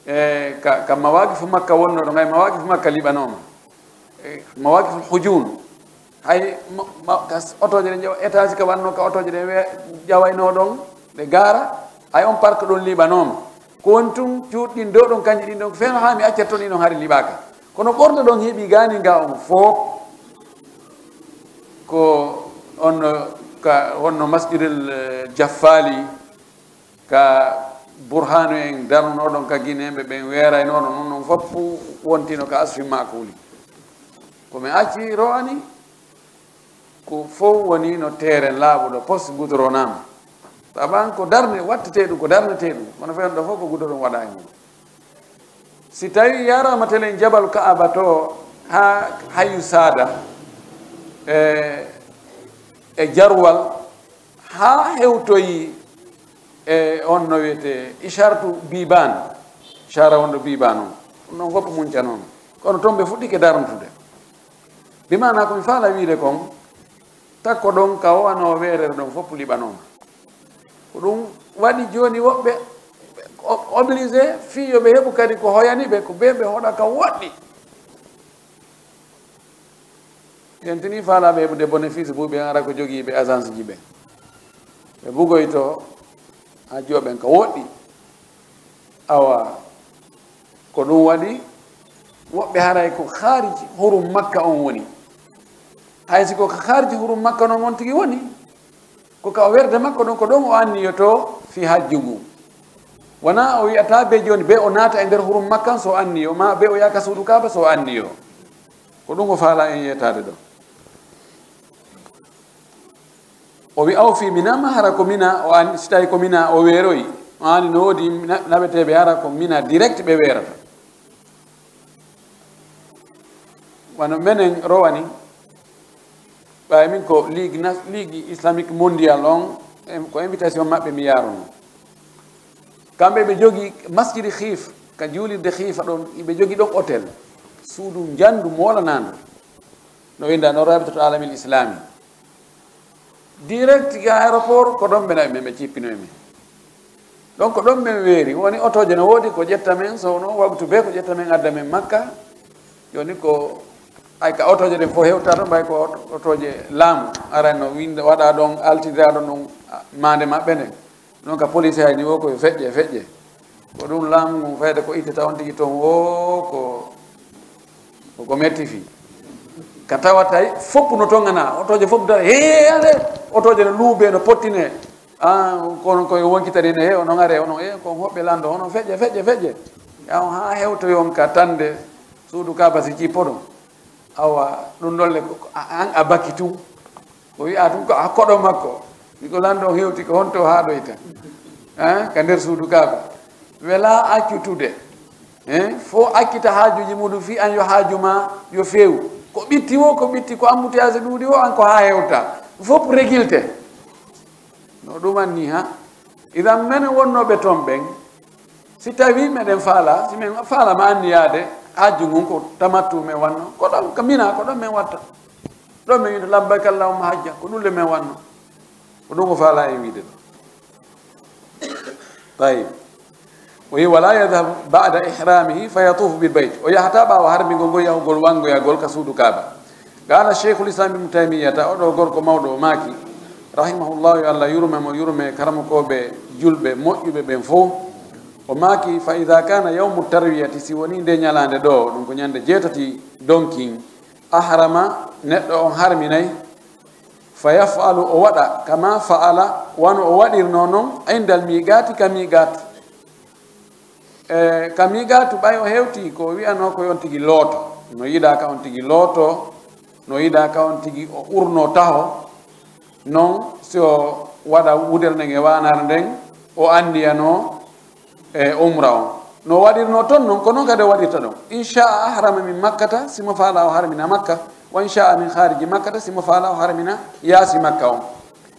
e, ka, ka Mawaqifu Makka wonno ɗon, ay Mawaqifu Makka liɓanooma. E, Mawaqiful Hujun. Hay ma-, ma-, ka s-, otooje ɗen ƴeewa, étage ka wanno ka otooje ɗen we-, ƴawaynoo ɗon, ɗe gaara, hay on park ɗon liɓanooma. Ko woni tun cuuɗi ɗin dow ɗon, kanji ɗin ɗon, feewno haa mi acca ton ɗin ɗon hari liɓaaka. Kono ɓorde ɗon heɓi gaanin ga on fof, ko on ka, wonno Masjidil, eh, Jaffali, ka Burhanu en darnunoo ɗon ka Gineeɓe ɓen weeraynoo ɗon, ɗum ɗon fof wontino ka asfi maakuli. Ko mi acci rowani, ko fof woni no teeren laaɓuɗo, poste goudronnaama. Taban ko darne wattetee ɗum, ko darnetee ɗum, kono feewndo ɗo fof ko goudron waɗaa e mum. Si tawii yaraama telen Jabal Ka'aba to haa Hayu Saada, e, e Jarwal, haa hewtoyi e on no wiyetee Isharatu Biban, Ishara wonɗo Biban on. Ɗum ɗon fof muncanooma. Kono toon ɓe fuɗɗike darnutude. Bi maanaa ko mi faala wiide kon, takko ɗon ka o wano weerere ɗon fof liɓanooma. Ko ɗum waɗi jooni woɓɓe o-, obligé fii yo ɓe heɓu kadi ko hoyani ɓe, ko ɓe ɓe hoɗa ka woɗɗi. Ɓen tini faalaaɓe heɓude bénéfice buy ɓen ara ko jogiiɓe agence ji ɓen. Ɓe bugoyto hajjooɓe ɓen ka woɗɗi. Awa, ko ɗum waɗi woɓɓe haray ko kharij hurum Makka on woni. Hay si ko ka kharij hurum Makka non on tigi woni, ko ka o werde makko ɗon, ko ɗon o anniyoto fii hajju ngun. Wonaa o wi'ata be jooni be o naata e nder hurum Makka so anniyo, maa be o yaha ka suudu Kaaba so anniyo. Ko ɗum o faalaa en yeetaade ɗo. O wi'a o fii Mina, maa hara ko Mina, o an-, si tawii ko Mina o weeroyi, o anni no woodi na-, naɓeteeɓe hara ko Mina direct ɓe weerata. Wano menen rowani, ɓay min ko Ligue na-, Ligue Islamique Mondiale on, em, ko invitation maɓɓe mi yaarunoo. Kamɓe ɓe jogi masjidi Khiif, ka juulirde Khiifa ɗon, ɓe jogi ɗon hôtel, suudu njandu moolanaandu. No winnda no Rabitatul Alamil Islami. Direct ga aéroport, ko ɗon ɓe nawi men, ɓe cippinoy men. Ɗon ko ɗon men weeri. Woni otooje no woodi ko ƴetta men, so no waktu be ko ƴetta men adda men Makka. Jooni ko, ay ka otooje ɗen fof hewta ɗon, ɓay ko oto-, otooje laamu. Aray no winnda, waɗa ɗon, altidira ɗon, ɗon, a, maande maɓɓe nden. Non ka police hay ni wo ko feƴƴe, feƴƴe. Ko ɗum laamu ngun fayda ko ittata on tigi ton wo ko, ko, ko metti fii. Ka tawata fof no tongana, otooje fof dara, he, ale, otooje no luube, no pottine. Ah, kono koye wonkitani ne, he, onon are, onon, e, ko hoɓɓe lando, onon feƴƴe, feƴƴe, feƴƴe. Yaw, haa hewtoyon ka tande suudu Kaaba si cippoɗon. Awa, ɗum ɗon le, ko, ko, a, an a baki tun. O wi'a tun ko a koɗo makko. Ni ko lanɗo hewti ko honto haaɗoyta. Eh, ka nder suudu Kaaba. Wela accutude. Eh, fo accita haajuji muɗum fii an yo haaju ma yo feewu. Ko ɓitti wo, ko ɓitti, ko embouteillage ɗuuɗi wo, an ko haa hewta. Fof régulte. No ɗum anni ha. Idan menen wonnooɓe toon ɓen, si tawii meɗen faala, si men faala ma anniyaade hajju ngun ko tamattu men wanno, ko ɗon ka Mina, ko ɗon men watta. Ɗon men wi'ata labbayka Allahumma hajja, ko ɗum le men wanno. Ko ɗum o faala en wiide ɗo. Tayyib. O wi, "Wala yadhhab ba'da ihramihi fa yatufu bil bayt." O yahata ɓaawo harmingol ngol yahugol wangoyagol ka suudu Kaaba. Qala Shaykhul Islam Ibn Taymiyyata, oɗo gorko mawɗo, o maaki, rahimahullahu, yo Allah yurme mo, yurme karamokooɓe julɓe moƴƴuɓe ɓen fof. O maaki, "Fa idha kana yawmu tarwiyati," si woni nde ñalaande ɗo, ɗum ko ñande jeetati donkin, ahrama, neɗɗo on harminay, fa yaf'alu, o waɗa, kama fa'ala, wano o waɗirno non, indal miiqaati, ka miiqaatu. E, ka miiqaatu, ɓay o hewti ko wi'anoo ko on tigi looto, no yiɗaa ka on tigi looto, no yiɗaa ka on tigi o urno taho, non si o waɗa wudere nden e waanare nden, o anniyanoo e umra on. No waɗirno ton non, ko non kadi o waɗirta ɗon. In sha'a ahrama min makkata, si mo faala o harmina Makka, wa in sha'a min khariji makkata, si mo faala o harmina yaasi Makka on.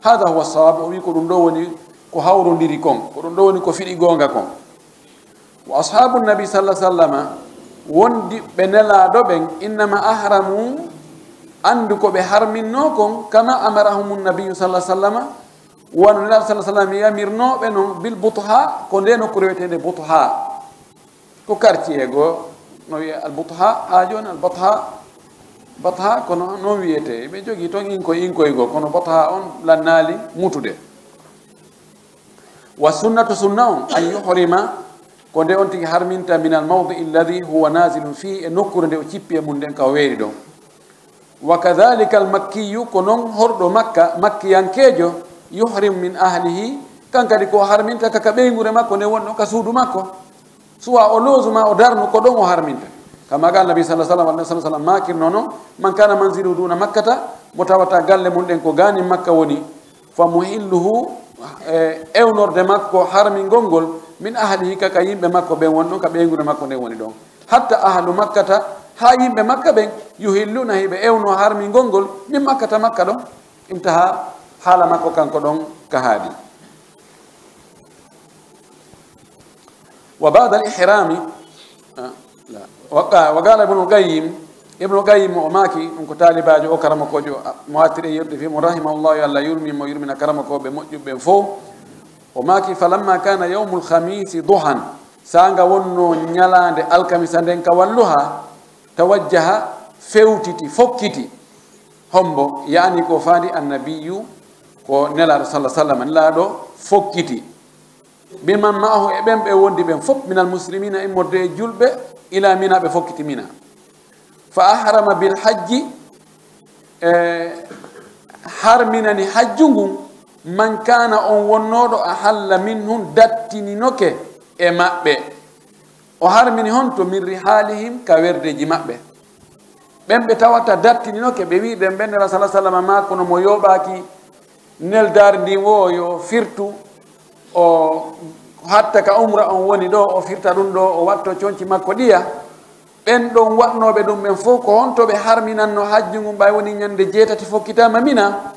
Hadha huwa sawab, o wi ko ɗum ɗo woni ko hawrondiri kon, ko ɗum ɗo woni ko fiɗi goonga kon. Wa ashabu nabi sallallahu alaihi wasallama, wondi ɓe nelaaɗo ɓen, innama ahramu, andu ko ɓe harminno kon, kama amarahumun nabiyyu sallallahu alaihi wasallama, wano Nelaaɗo sallallahu alaihi wasallam yamirnoo ɓe non bil butha, ko nde nokkuure wi'eteende Butha. Ko quartier goo, no wi'e al Butha, haa jooni al Batha, Batha, kono non wi'etee. Ɓe jogii ton inkoy, inkoy goo, kono Batha on lannaali mutude. Wa sunnatu, sunna on, an yuhrima, ko nde on tigi harminta, min al mawdi alladhi huwa nazilun fihi, e nokkuure nde o cippi e mum nden, ka o weeri ɗon. Wa kadhalika al makkiyu, ko non horɗo Makka, makkiyankeejo, yuhrim min ahlihi, kan kadi ko harminta ka, ka ɓeynguure makko nde wonno ka suudu makko. Suwa o loosu ma o darnu, ko ɗon o harminta. Kama ga Annabi sallallahu alaihi wasallam, Annabi sallallahu alaihi wasallam maakirno non, man kana manziluhu duna makkata, mo tawata galle mum ɗen ko gaanin Makka woni, fa muhilluhu, e ewnorde makko harmingol ngol, min ahlihi, ka, ka yimɓe makko ɓen woni ɗon, ka ɓeynguure makko nden woni ɗon. Hatta ahlu makkata, haa yimɓe Makka ɓen, yuhilluna, hiɓe ewno harmingol ngol, min makkata, Makka ɗon. Intaha, haala makko kanko ɗon ka haadi. Wa ba'da al ihrami, ah, la. Wa qa-, wa qala Ibnul Qayyim, Ibnul Qayyim o maaki, ɗum ko taalibaajo o karamokoojo, ah, mo artiri e yewtude fii mum, rahimahullahu, yo Allah yurmin mo, yurmina karamokooɓe moƴƴuɓe ɓen fof. O maaki, falamma kana yawmul khamisi duhan, saanga wonno ñalaande alkamisa nden ka walluha, tawajjaha, fewtiti, fokkiti. Hombo? Yaani ko faandi Annabiyu, ko Nelaaɗo sallallahu alaihi wasallam, Nelaaɗo fokkiti. Biman ma'ahu, e ɓen ɓe wondi ɓen fof, minal muslimina, immorde e julɓe, ila Mina, ɓe fokkiti Mina. Fa ahrama bil hajji, e harminani hajju ngun, man kana, on wonnooɗo, ahalla minhum, dattininoke e maɓɓe. O harmini honto? Min rihalihim, ka werdeeji maɓɓe. Ɓen ɓe tawata dattininoke, ɓe wi'i ɓen, ɓen Nelaaɗo sallallahu alaihi wasallam maa kono mo yooɓaaki neldaari ndin wo yo firtu, o hatta ka umra on woni ɗo, o firta ɗum ɗo, o watto conci makko ɗiya. Ɓen ɗon waɗnooɓe ɗum ɓen fof, ko honto ɓe harminanno hajju ngun, ɓay woni ñande jeetati fokkitaama Mina,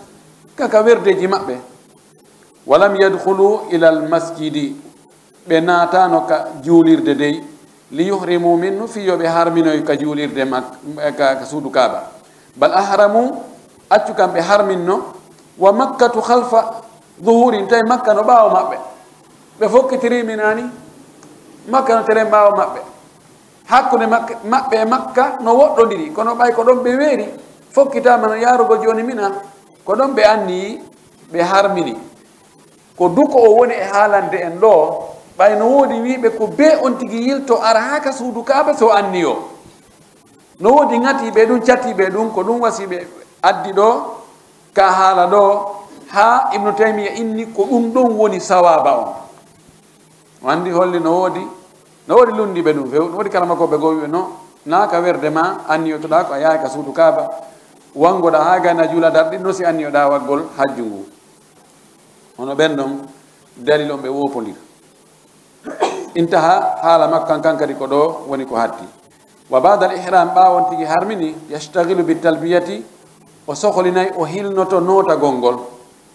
ka, ka werdeeji maɓɓe? Walam yadkhulu ilal masjidi, ɓe naataano ka juulirde dey, li yuhrimu minhu, fii yo ɓe harminoy ka juulirde mak-, ka, ka suudu Kaaba. Bal ahramu, accu kam ɓe harminno, wa Makkatu khalfa zuhurin, tawi Makka no ɓaawo maɓɓe. Ɓe fokkitirii Mina ni, Makka no teren ɓaawo maɓɓe. Hakkunde Makka, maɓɓe e Makka no woɗɗondiri, kono ɓay ko ɗon ɓe weeri, fokkitaama no yaarugol jooni Mina, ko ɗon ɓe anniyi, ɓe harmini. Ko duko o woni e haalande en ɗo, ɓay no woodi wiiɓe ko bee on tigi yilto ara haa ka suudu Kaaba so anniyoo. No woodi ŋatiiɓe ɗum, catiiɓe ɗum, ko ɗum wasi ɓe addi ɗo, ka haala ɗo, haa Ibnu Taymiya inni ko ɗum ɗon woni sawaaba on. O anndi holli no woodi, no woodi lunndiiɓe ɗum few, no woodi karamakooɓe goo wi'uɓe no, naa ka werde ma anniyotoɗaa ko a yahay ka suudu Kaaba, wanngoɗaa haa gayna juula darɗi, no si anniyoɗaa waggol hajju ngu. Hono ɓen ɗon dalil on ɓe woopondira. Intaha haala makko kan, kan kadi ko ɗo woni ko hatti. Wa ba'dal ihram, ɓaawo on tigi harmini, yashtaghilu bi talbiyati, o sohlinay, o hilnoto nootagol ngol,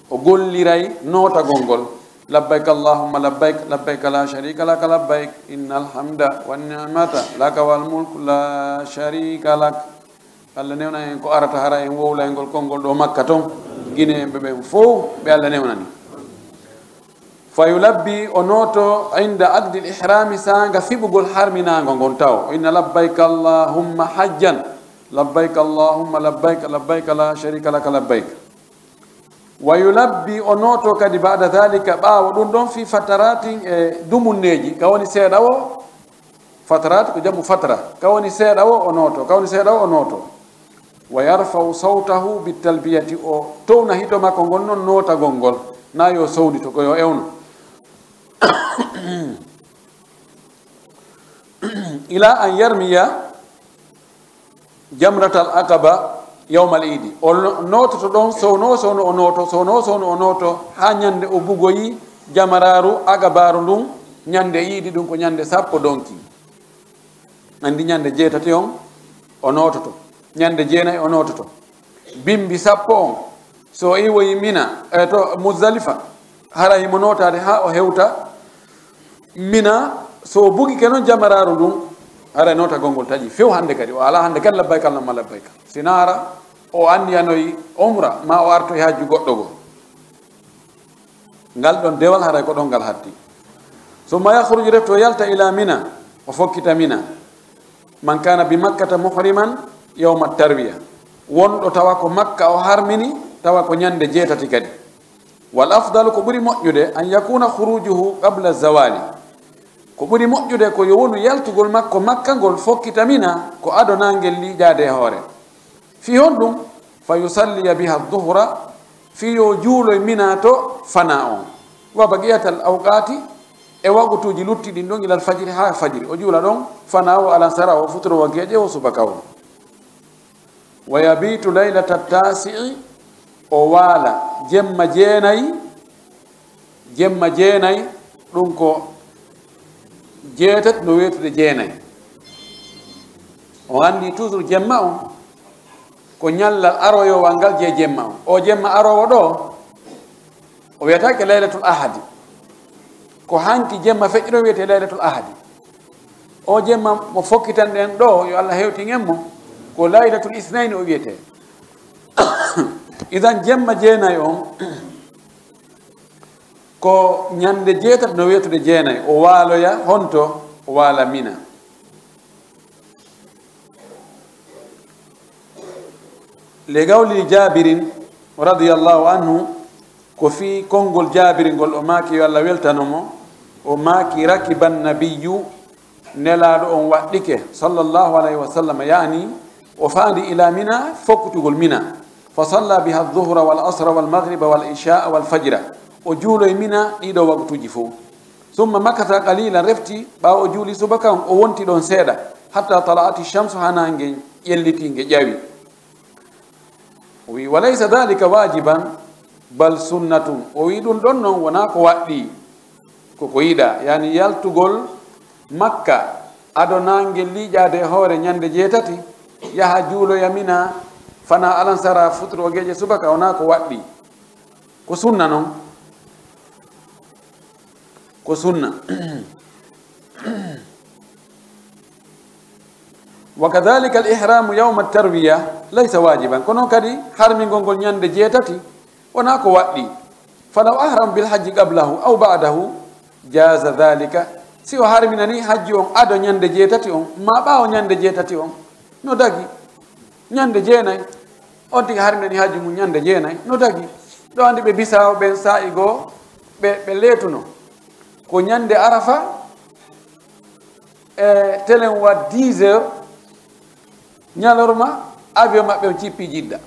o golliray nootagol ngol. Labbayk Allahumma labbayk, labbayk la sharika laka labbayk, innal hamda wan ni'mata laka wal mulk la sharika lak. Allah newna en ko arata hara en wowlaygol konngol ɗo Makka ton. Guinéen ɓe ɓen fow, ɓe Alla newnani. Fa yulabbi, o nooto, inda aqdil ihrami, saanga fiɓugol harminaango ngon taw. O inna: "Labbayka Allahumma hajjan, labbayka Allahumma labbayka, labbayka la sharika laka labbayk." Wa yulabbi, o nooto kadi ba'da dhalika, ɓaawo ɗum ɗon, fi fataratin, e dumunneeji, ka woni seeɗa wo, fatarat ko jamu fatra, ka woni seeɗa wo o nooto, ka woni seeɗa wo o nooto. Wa yarfa'u sawtahu bit talbiyati, o towna hito makko ngon non nootagol ngol, na yo sowndito, ko yo ewno. Ila an yarmiya jamratal aqaba yawmal idi. O no-, noototo ɗon, sowno, sowno o nooto, sowno, sowno o nooto, haa ñande o bugoyi jamaraaru aqabaaru ndun, ñande iidi, ɗum ko ñande sappo donki. Anndi ñande jeetati on o noototo, ñande jeenayi o noototo. Bimbi sappo on, so o iwoyi Mina, e to Muzdalifa, hara himo nootaade haa o hewta Mina. So o bugike non jamaraaru ndun, hara nootagol ngol taƴi few hannde kadi. O alaa hannde kadi labbayka Allahumma labbayka. Si naara o anniyanoyi umra, maa o artoyi hajju goɗɗo goo. Ngal ɗon dewal haray ko ɗon ngal hatti. Summa yakhruju, refti o yalta, ila Mina, o fokkita Mina. Man kana bi Makkata muhriman yawma tarwiya. Wonɗo tawa ko Makka o harmini, tawa ko ñande jeetati kadi. Wal afdalu, ko ɓuri moƴƴude, an yakuna khurujuhu qabla zawali. Ko ɓuri moƴƴude ko yo wonu yaltugol makko Makka ngol fokkita Mina ko ado naangel liiƴaade e hoore. Fii honɗum? Fa yusalliya biha dhuhra, fii yo juuloy Mina to fana on. Wa baqiyatal awqati, e waqtuuji luttiɗin ɗon, ilal fajri, haa fajri. O juula ɗon fana o, alansara o, futuro o, geeƴe o, subaka o. Wa yabitu laylata tasi'i, o waala jemma jeenayi, jemma jeenayi, ɗum ko jeetati no weetude jeenayi. On anndi toujours jemma on ko ñallal aroyowal ngal je jemma on. O jemma arowo ɗo, o wiyataake laylatul ahadi. Ko hanki jemma feƴƴuɗo wiyetee laylatul ahadi. O jemma mo fokkitanɗen ɗo, yo Allah hewtin en mo, ko laylatul isnayni o wiyetee. Idan jemma jeenayi on, ko ñande jeetati no weetude jeenayi, o waaloya honto? O waala Mina. Li qawli Jaabirin radiyallahu anhu, ko fii konngol Jaabiri ngol, o maaki, yo Allah weltano mo, o maaki: "Rakiba nabiyyu", Nelaaɗo on waɗɗike, sallallahu alayhi wa sallam, yaani o faandi ila Mina, fokkutugol Mina, fa salla biha dhuhra wal asra wal maghriba wal ishaa wal fajra, o juuloy Mina ɗiɗo waqtuuji fow. Summa makatha qalilan, refti ɓaawo o juuli subaka on, o wonti ɗon seeɗa, hatta tala'ati shamsu, haa naange ƴellitii, nge ƴawi. O wi'i: "Wa laysa dhalika wajiban, bal sunnatun." O wi'i: "Ɗum ɗon non wonaa ko waɗɗii, ko ko yiɗaa." Yaani yaltugol Makka ado naange liiƴaade e hoore ñande jeetati, yaha juuloya Mina, fana alansara, futuro geeƴe subaka, wonaa ko waɗɗii. Ko sunna non. Ko sunna. Wa kadhalika al ihramu yawma tarwiya laysa wajiban. Kono kadi harmingol ngol ñande jeetati wonaa ko waɗɗii. Falaw ahrama bil hajji qablahu aw ba'dahu jaza dhalika. Si o harminani hajji on ado ñande jeetati on, maa ɓaawo ñande jeetati on, no dagi. Ñande jeenayi, on tigi harminani hajji mum ñande jeenayi, no dagi. Ɗo anndi ɓe Bisaawo ɓen saa'i goo, ɓe, ɓe leetuno. Ko ñande Arafa, e telen wa dix heures, ñalorma, avion maɓɓe on cippi Jidda.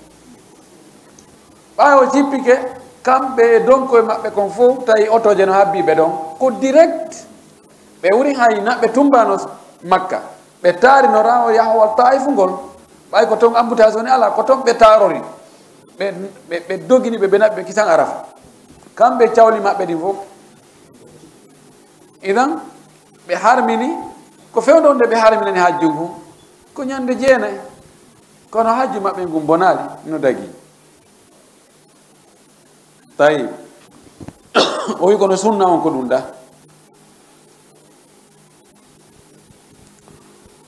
Ɓaawo cippike, kamɓe e donkoy maɓɓe kon fow, tawi otooje no habbii ɓe ɗon. Ko direct, ɓe wuri hay naɓɓe tumbaano Makka. Ɓe taari no rawo yahowal Taa'ifu ngol. Ɓay ko ton embouteillage woni alaa, ko ton ɓe taarori. Ɓe, ɓe, ɓe dogini ɓe, ɓe naɓɓi ɓe kisan Arafa. Kamɓe cawli maɓɓe ɗin fow. Idan, ɓe harmini, ko fewndo nde ɓe harminani hajju ngu, ko ñande jeenayi. Kono hajju maɓɓe ngun bonaali, no dagi. Tawi, o wi kono sunna on ko ɗum da.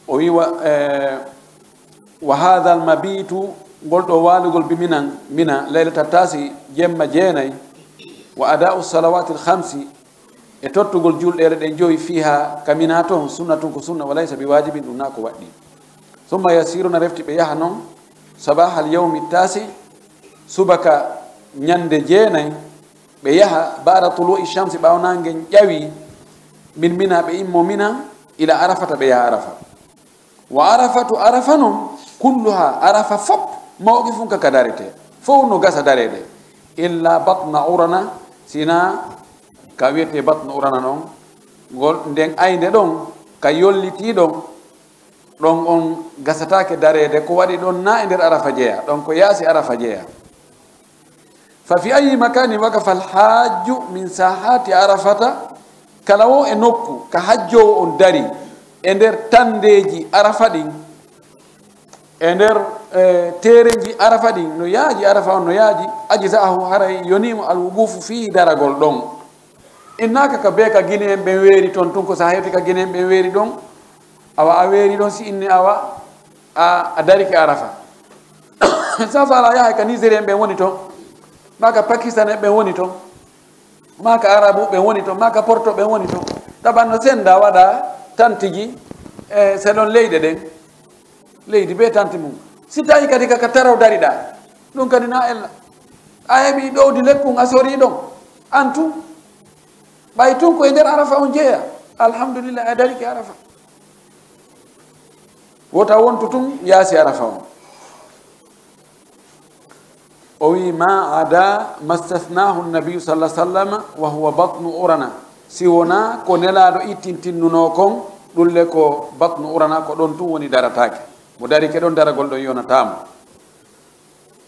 O wi wa, eh, wa hadha al mabitu Ngol ɗo waalugol bi Minan, Mina, laylata tasi, jemma jeenay, wa ada'u salawatil khamsi, e tottugol julɗeele ɗen jowi fiha, ka Mina ton, sunnatun ko sunna, wa laysa bi wajibin, ɗum na ko waɗɗi. Summa yasiruna, refti ɓe yaha non, sabahal yawmi tasi, subaka ñande jeenay, ɓe yaha ba'da tulu'i shamsi, ɓaawo naange ƴawi, min Mina, ɓe immo Mina, ila Arafata, ɓe yaha Arafa. Wa Arafatu, Arafa non, kulluha, Arafa fop, mawqifun ka ka darete, fow no gasa dareede, illa batna Urana, sina ka wiyete batna Urana non, ngol nden aynde ɗon, ka yolliti ɗon, ɗon on gasataake dareede, ko waɗi ɗon na e nder Arafa jeya, ɗon ko yaasi Arafa jeya. Fa fi ayyi makanin waqafa al-hajju min sahati Arafata, kala wo e nokku ka hajjoowo on dari e nder tanndeeji Arafa ɗin, e nder, eh, teerenji Arafa ɗin, no yaaji Arafa on, no yaaji, ajza'ahu, haray yonii mo al-wuqufu fihi, daragol ɗon. Innaaka ka bee ka Gine en ɓen weeri ton tun, ko sa hewti ka Gine en ɓen weeri ɗon, awa a weeri ɗon, si inni awa a, a darike Arafa. Sa faala yahay ka Nigérien ɓen woni ton, maa ka Pakistan en ɓen woni ton, maa ka Arabu ɓen woni ton, maa ka Porto ɓen woni ton. Taban no senda waɗa tantiji, e selon leyɗe ɗen. Leydi bee tanti mum. Si tawi kadi ka, ka taraw dariɗaa, ɗum kadi na ella. A heɓi ɗowdi lekkun a sorii ɗon. An tun. Ɓay tun ko e nder Arafa on jeya. Alhamdulillah, a darike Arafa. Wota wontu tun yaasi Arafa on. O wi, "Ma ada mastathnahu nabiyu sallallahu alaihi wasallam wa huwa batnu Urana." Si wona ko Nelaaɗo ittintinnunoo kon, ɗun le ko batnu Urana, ko ɗon tun woni darataake. Mo darike ɗon, daragol ɗon yonataa mo.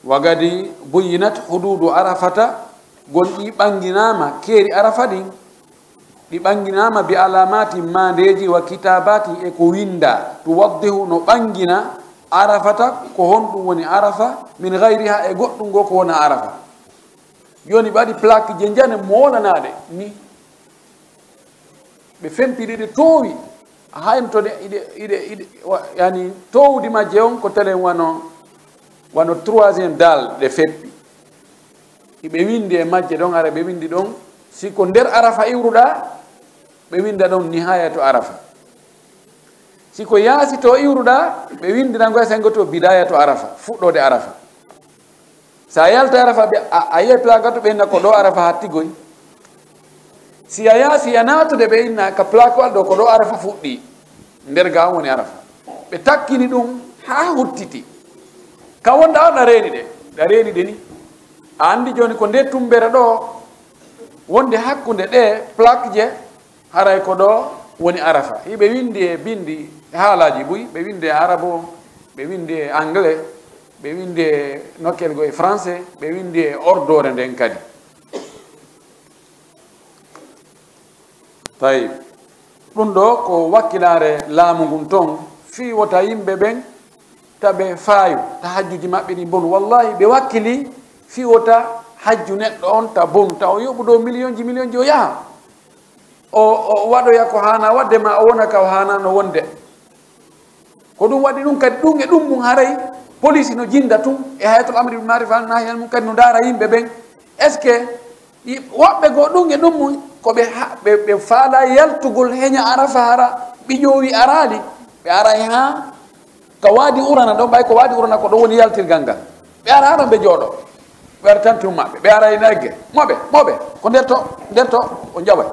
Wa gadi buyyinat hududu Arafata, gon ɗi ɓanginaama keeri Arafa ɗin, ɗi ɓanginaama bi alamatin, maandeeji, wa kitabatin, e ko winndaa, tuwaddihu, no ɓangina, Arafata, ko honɗum woni Arafa, min gayriha, e goɗɗum goo ko wonaa Arafa. Jooni ɓe waɗi plaque je njane moolanaade ni. Ɓe fempiri ɗe toowi. Hayno to ɗe, iɗe, iɗe, iɗe, wa-, yani, toowdi majje on ko telen wano, wano troisième dalle ɗe feppi. Iɓe windi e majje ɗon, ara ɓe windi ɗon, si ko nder Arafa iwruɗaa, ɓe winda ɗon nihayatu Arafa. Si ko yaasi to iwruɗaa, ɓe windira ngo e sengo to bidayatu Arafa, fuɗɗoode Arafa. Sa yalta Arafa, ɓe, a, a yi'ay plaque to ɓe inna ko ɗo Arafa hattigoy. Si a yaasi a naatude, ɓe inna ka plaque wal ɗo ko ɗo Arafa fuɗɗi. Nder ga on woni Arafa. Ɓe takkini ɗum haa huttiti. Ka wonda on ɗa reeni ɗe. Ɗa reeni ɗe ni. A andi jooni ko nde tumbere ɗo wonde hakkunde ɗe plaque je, haray ko ɗo woni Arafa. Hiɓe windi e bindi haalaaji buy, ɓe windi e arabo, ɓe windi e anglais, ɓe windi e nokkel go e français, ɓe windi e ordore nden kadi. Tawi ɗum ɗo ko wakkilaare laamu ngun ton, fii wota yimɓe ɓen ta ɓe faayu, ta hajjuji maɓɓe ɗin bonu. Wallahi, ɓe wakkili fii wota hajju neɗɗo on ta bonu, ta o yoɓu ɗo millionji, millionji, o yaha. O, o waɗoya ko haana waɗde, ma o wona ka o haanano wonde. Ko ɗum waɗi ɗum kadi, ɗum e ɗum mum haray police no jinda tun, e hayatul amri bil ma'ruf wa nahyi anil munkar no ndaara yimɓe ɓen. Est-ce que i-, woɓɓe goo ɗum e ɗum mum ko ɓe ha-, ɓe, ɓe faala yaltugol heña Arafa hara ɓiƴoowi araali, ɓe aray haa ka waadi Urana ɗon, ɓay ko waadi Urana ko ɗon woni yaltirgal ngal. Ɓe ara hara ɓe jooɗo, ɓe ara tanti maɓɓe, ɓe ara e nagge, moɓe, moɓe, ko nder to, nder to, o jaway.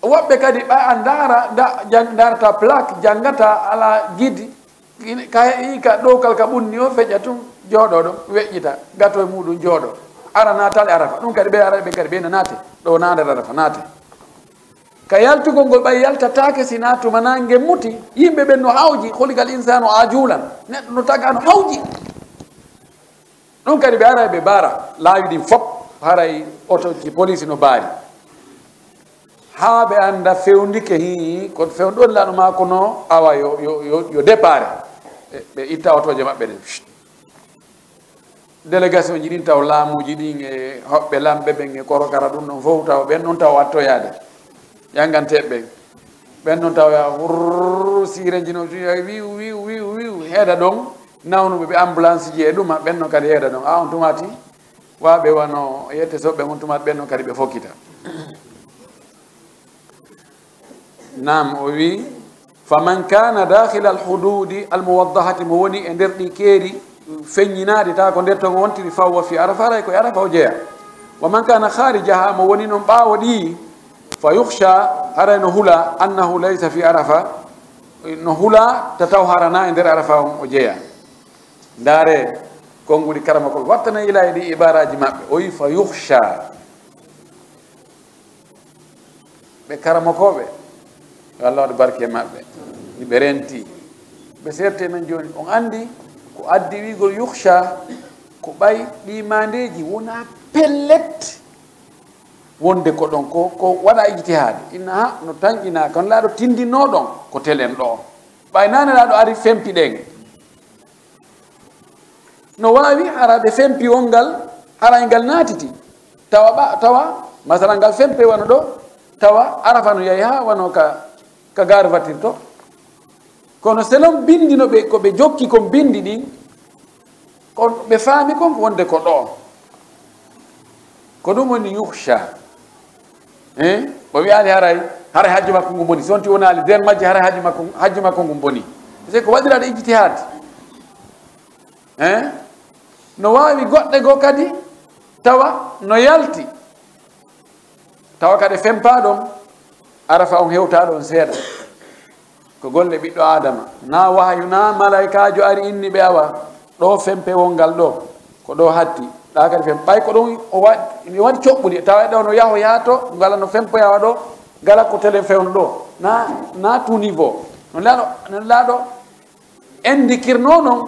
Woɓɓe kadi ɓay a ndaara, nda-, jang-, ndaarata plaque, janngata ala gidi, ine-, ka heɓi ka ɗowkal ka ɓunni o feƴƴa tun, jooɗo ɗon, weƴƴita, gato e muɗum jooɗo. Ara naatale Arafa, ɗum kadi ɓe ara ɓe kadi ɓe na naate, ɗo na nder Arafa, naate. Ka yaltugol ngol ɓay yaltataake si na tuma naange muti, yimɓe ɓen no hawji, khuliqal insanu ajulan, neɗɗo no taga no hawji. Ɗum kadi ɓe aray ɓe baara laawi ɗin fop, haray otoji police no baari. Haa ɓe annda fewndike hii, ko fewndo ɗon laaɗo maa kono awa yo, yo, yo, yo départ. Ɓe, ɓe itta otoje maɓɓe ɗen. Délégation ji ɗin taw laamuji ɗin e hoɓɓe lamɓe ɓen e korokara ɗum ɗon fof taw ɓen ɗon taw wattoyaade. Jannganteeɓe ɓen. Ɓen noon tawa ya wurr, sirenji no wiw, wiw, wiw, wiw, heeda ɗon, nawnuɓe ɓe ambulance ji e ɗuma, ɓen noon kadi heeda ɗon. A on tumati, waɓe wano yette soɓɓe on tumati, ɓen noon kadi ɓe fokkita. Naam, o wi, "Faman kana dakhila al-hududi al-muwaddahati", mo woni e nder ɗi keeri feññinaaɗi, ta ko nder ton wontiri, "fa huwa fi Arafa", haray ko e Arafa o jeya. "Wa man kana kharijaha", mo woni noon ɓaawo ɗi, "fa yukhsha", haray no hula, "annahu laysa fi Arafa", no hula ta taw harana e nder Arafa on o jeya. Ndaare, konnguɗi karamokol wattana ila e ɗi ibaraaji maɓɓe. O wi, "Fa yukhsha." Ɓe karamokooɓe, yo Allah waɗu barke e maɓɓe. Ni ɓe renti. Ɓe serte men jooni. On anndi ko addi wiigol yukhsha, ko ɓay ɗi maandeeji wona pellet wonde ko ɗon, ko, ko waɗa ijtihaad. Inna ha, no tanƴina, kono laaɗo tindinno ɗon, ko telen ɗo. Ɓay nane laaɗo ari fempi ɗen. No waawi hara ɓe fempi wongal, haray ngal naatiti. Tawa ɓa, tawa, masalan, ngal fempe wano ɗo, tawa Arafa no yahi ha wano ka, ka gare voiture to. Kono selon bindi no ɓe, ko ɓe jokki kon bindi ɗin, kon ɓe faami kon wonde ko ɗo. Ko ɗum woni yukhsha. Eh? O wiyaali haray, haray hajju makko ngu boni. Si wonti wonaali nder majji, haray hajju makko, hajju makko ngu boni. Parce que ko waɗiraade ijtihaad. Eh? No waawi goɗɗe goo kadi tawa no yalti. Tawa kadi fempaa ɗon, Arafa on hewtaa ɗon seeɗa. Ko golle ɓiɗɗo Aadama. Na wahayu, na malaykaajo ari inni ɓe awa. Ɗo fempe wongal ɗo. Ko ɗo hatti. Ɗa kadi fem-, ɓay ko ɗon o wa-, mi waɗi coɓɓuli. Tawa ɗo no yaho yaato, ngala no fempoyawa ɗo, ngala ko telen fewno ɗo. Na, na tout niveau. No laaɗo, no laaɗo endikirno non,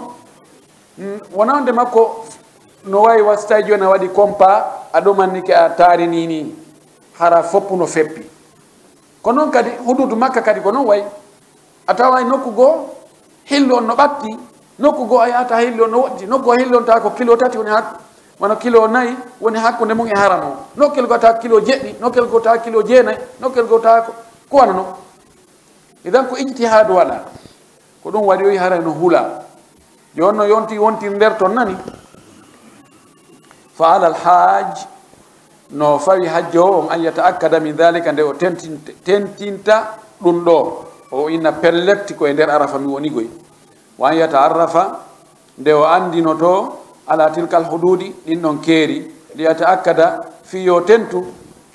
mm, wonande makko no wayi wa si tawi jooni a waɗi kompa, a ɗumannike a taarini ni, hara foppu no feppi. Ko noon kadi, huduudu Makka kadi ko noon wayi. A taway nokku goo, hillo on no ɓatti, nokku goo a yahata hillo on no woɗɗi, nokku goo hillo on tawa ko kilo tati woni hakku-, wano kilo nayi woni hakkunde mum e haram o. Nokkel goo tawa ko kilo jeɗɗi, nokkel goo tawa ko kilo jeenayi, nokkel goo tawa ko, ko wano noon. Idan ko ijtihaadu waɗa. Ko ɗum waɗi o yi haray no hula. Jooni no yonti wonti nder ton nani. Fa alal haaj, no fawi hajjo o on an yata'akkada min dhalika, nde o tentin-, tentinta ɗum ɗo. O inna pellet ko e nder Arafa mi woni goy. Wa an yata'arrafa, nde o anndinoto ala tilkal hududi, ɗin ɗon keeri, li yata'akkada, fii yo tentu,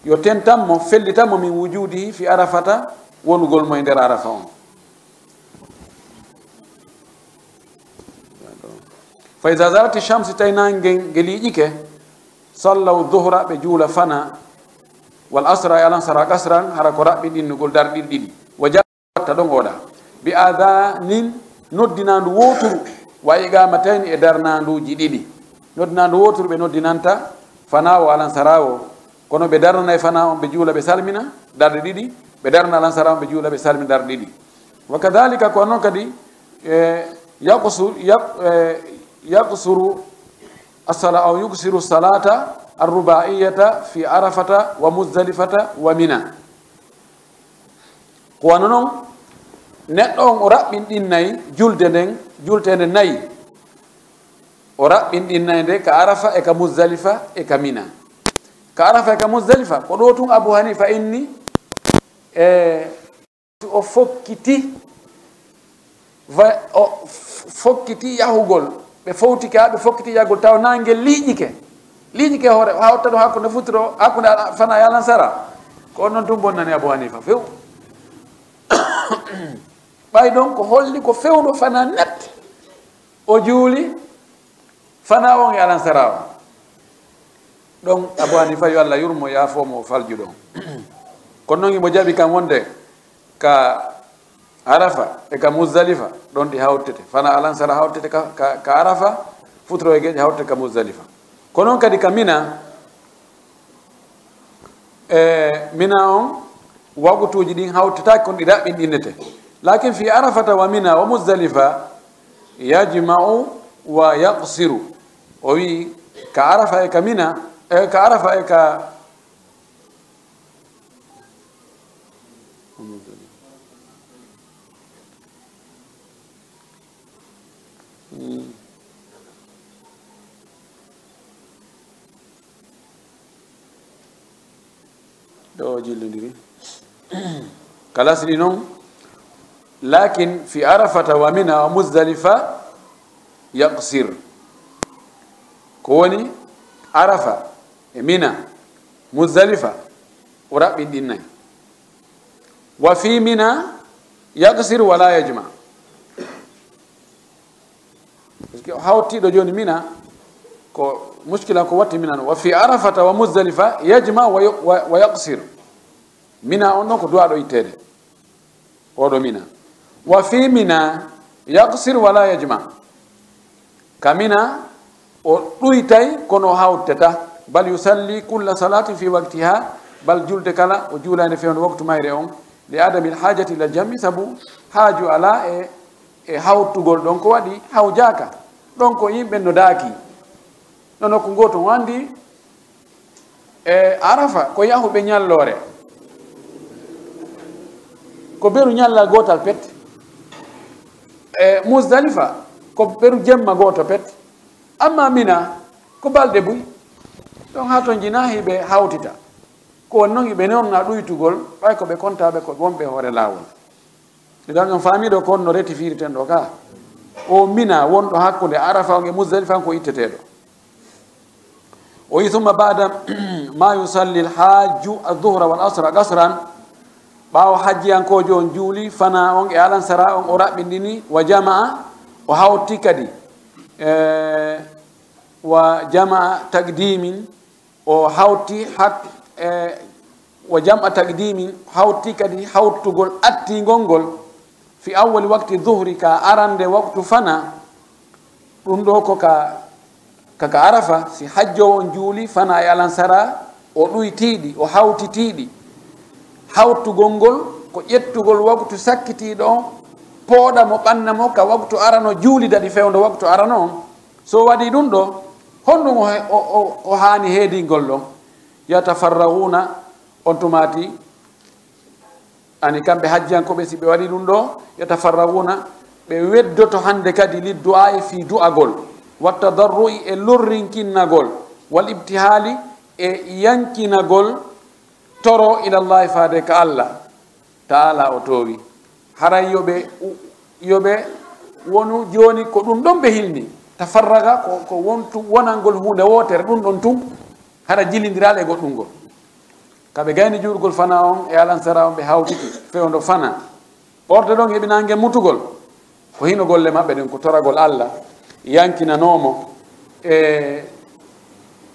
yo tentan mo, fellitan mo min wujudihi fi Arafata, wonugol mo e nder Arafa on. Fa iza zalati shamsi, tawi naange nge liiƴike, sallaw dhuhra, ɓe juula fana, wal asra, e alansara qasran, hara ko raɓɓiɗinnugol darɗe ɗiɗi. Wa ja-, watta ɗon oɗa. Bi adhanin, noddinaandu wooturu, wa iqamatayni, e darnaanduuji ɗiɗi. Noddinaandu wooturu ɓe noddinanta fana o alansara o. Kono ɓe darnanay fana on, ɓe juula, ɓe salmina darɗe ɗiɗi, ɓe darna alansara on, ɓe juula, ɓe salmina darɗe ɗiɗi. Wa kadhalika, ko noon kadi, e, yaqsu-, yaq-, e, yaqsuru as-sala-, aw yuqsiru salata ar-rubaiyata fi Arafata wa Muzdalifata wa Mina. Ko wano noon, neɗɗo on o raɓɓinɗinnay julde nden, julteende nayi. O raɓɓinɗinnay nde ka Arafa e ka Muzdalifa e ka Mina. Ka Arafa e ka Muzdalifa, ko ɗo tun Abu Hanifa inni, e, o fokkiti, va-, o f-, fokkiti yahugol. Ɓe fowtike haa ɓe fokkiti yahugol, taw naange liiƴike. Liiƴike hoore, haa watta ɗum hakkunde futuro, hakkunde a-, fana e alansara. Ko on noon tun bonnani Abu Hanifa few. Ɓay ɗon ko holli ko fewndo fana net. O juuli fana on e alansara on. Ɗon Abu Hanifa, yo Allah yurmo, yaafo mo, o falju ɗon. Kono noon himo jaɓi kan wonde ka Arafa e ka Muzdalifa, ɗon ɗi hawtete. Fana alansara hawtete ka, ka, ka Arafa, futuro e geeƴe hawtete ka Muzdalifa. Ko noon kadi ka Mina, e Mina on, wagutuuji ɗin hawtetaake, kono ɗi raɓɓinɗinnete. Lakin fi Arafata wa Mina wa Muzdalifa, yajma'u wa yaqsiru. O wi, ka Arafa e ka Mina, e ka Arafa e ka, Mm. Ɗo o jillondiri. Kalasri noon, lakin fi Arafata wa Mina wa Muzdalifa yaqsir. Ko woni Arafa e Mina, Muzdalifa, o raɓɓinɗinnay. Wa fi Mina yaqsir wa la yajma. Parce que hawtiiɗo jooni Mina, ko muskila ko watti Mina noon. Wa fi Arafata wa Muzdalifa yajma wa yu-, wa, wa yaqsir. Mina on ɗon ko du'aaɗo itteede. Oɗo Mina. Wa fi Mina yaqsir wa la yajma. Ka Mina, o ɗuytay, kono o hawtata. Bal yusalli kulla salatin fi waqtiha. Bal julde kala, o juulayde fewndo waktu mayre on. Li adamil hajati ila jam'i, sabu haaju alaa e, e hawtugol ɗon, ko waɗi hawjaaka. Ɗon ko yimɓe no daaki. No nokku gooto on anndi, e Arafa ko yahuɓe ñalloore. Ko beru ñallal gootal pet. E Musdalifa ko beru jemma gooto pet. Amma Mina ko balɗe buy. Ɗon haa ton jinaa hiɓe hawtita. Ko woni noon hiɓe noon na ɗuytugol, ɓay ko ɓe kontaaɓe ko wonɓe hoore laawol. Idan on faamiiɗo ko on no reti fiiriten ɗo ka. O Mina wonɗo hakkunde Arafa on e Musdalifa on ko itteteeɗo. O wi, "Summa ba'da ma yusalli al-hajju adh-dhuhra wal asra qasran." Ɓaawo hajjiyankoojo on juuli fana on e alansara on, o raɓɓindini, wa jama'a, o hawti kadi, e, wa jama'a taqdimin, o hawti hak-, e, wa jam'a taqdimin, hawti kadi hawtugol attingol ngol, fi awwali waqti dhuhri, ka arande waktu fana. Ɗum ɗo ko ka, ka, ka Arafa, si hajjoowo on juuli fana e alansara, o ɗuytiiɗi, o hawtitiiɗi. Hawtugol ngol ko ƴettugol waktu sakkitiiɗo on, pooɗa mo, ɓanna mo ka waktu arano, juuli daɗi fewndo waktu arano on. So waɗi ɗum ɗo, honɗum o, o, o, o haani heedingol ɗon? Yatafarraghuna, on tumaati, ani kamɓe hajjiyankooɓe, si ɓe waɗi ɗum ɗo, yatafarraghuna, ɓe weddoto hannde kadi, liddu'aa'i, fii du'agol, wa tadarru'i, e lorrinkinnagol, wal ibtihaali, e yankinagol toro, ilallahi, faade ka Allah Ta'ala o toowi. Haray yo ɓe u-, yo ɓe wonu jooni ko ɗum ɗon ɓe hilni. Tafarraga ko, ko wontu wonangol huunde wootere, ɗum ɗon tun. Hara jilindiraali e goɗɗum ngol. Ka ɓe gayni juulgol fana on e alansara on, ɓe hawtiti fewndo fana. Ɓorde ɗon heɓi nange mutugol. Ko hino golle maɓɓe ɗen, ko toragol Allah, yankinanoo mo, e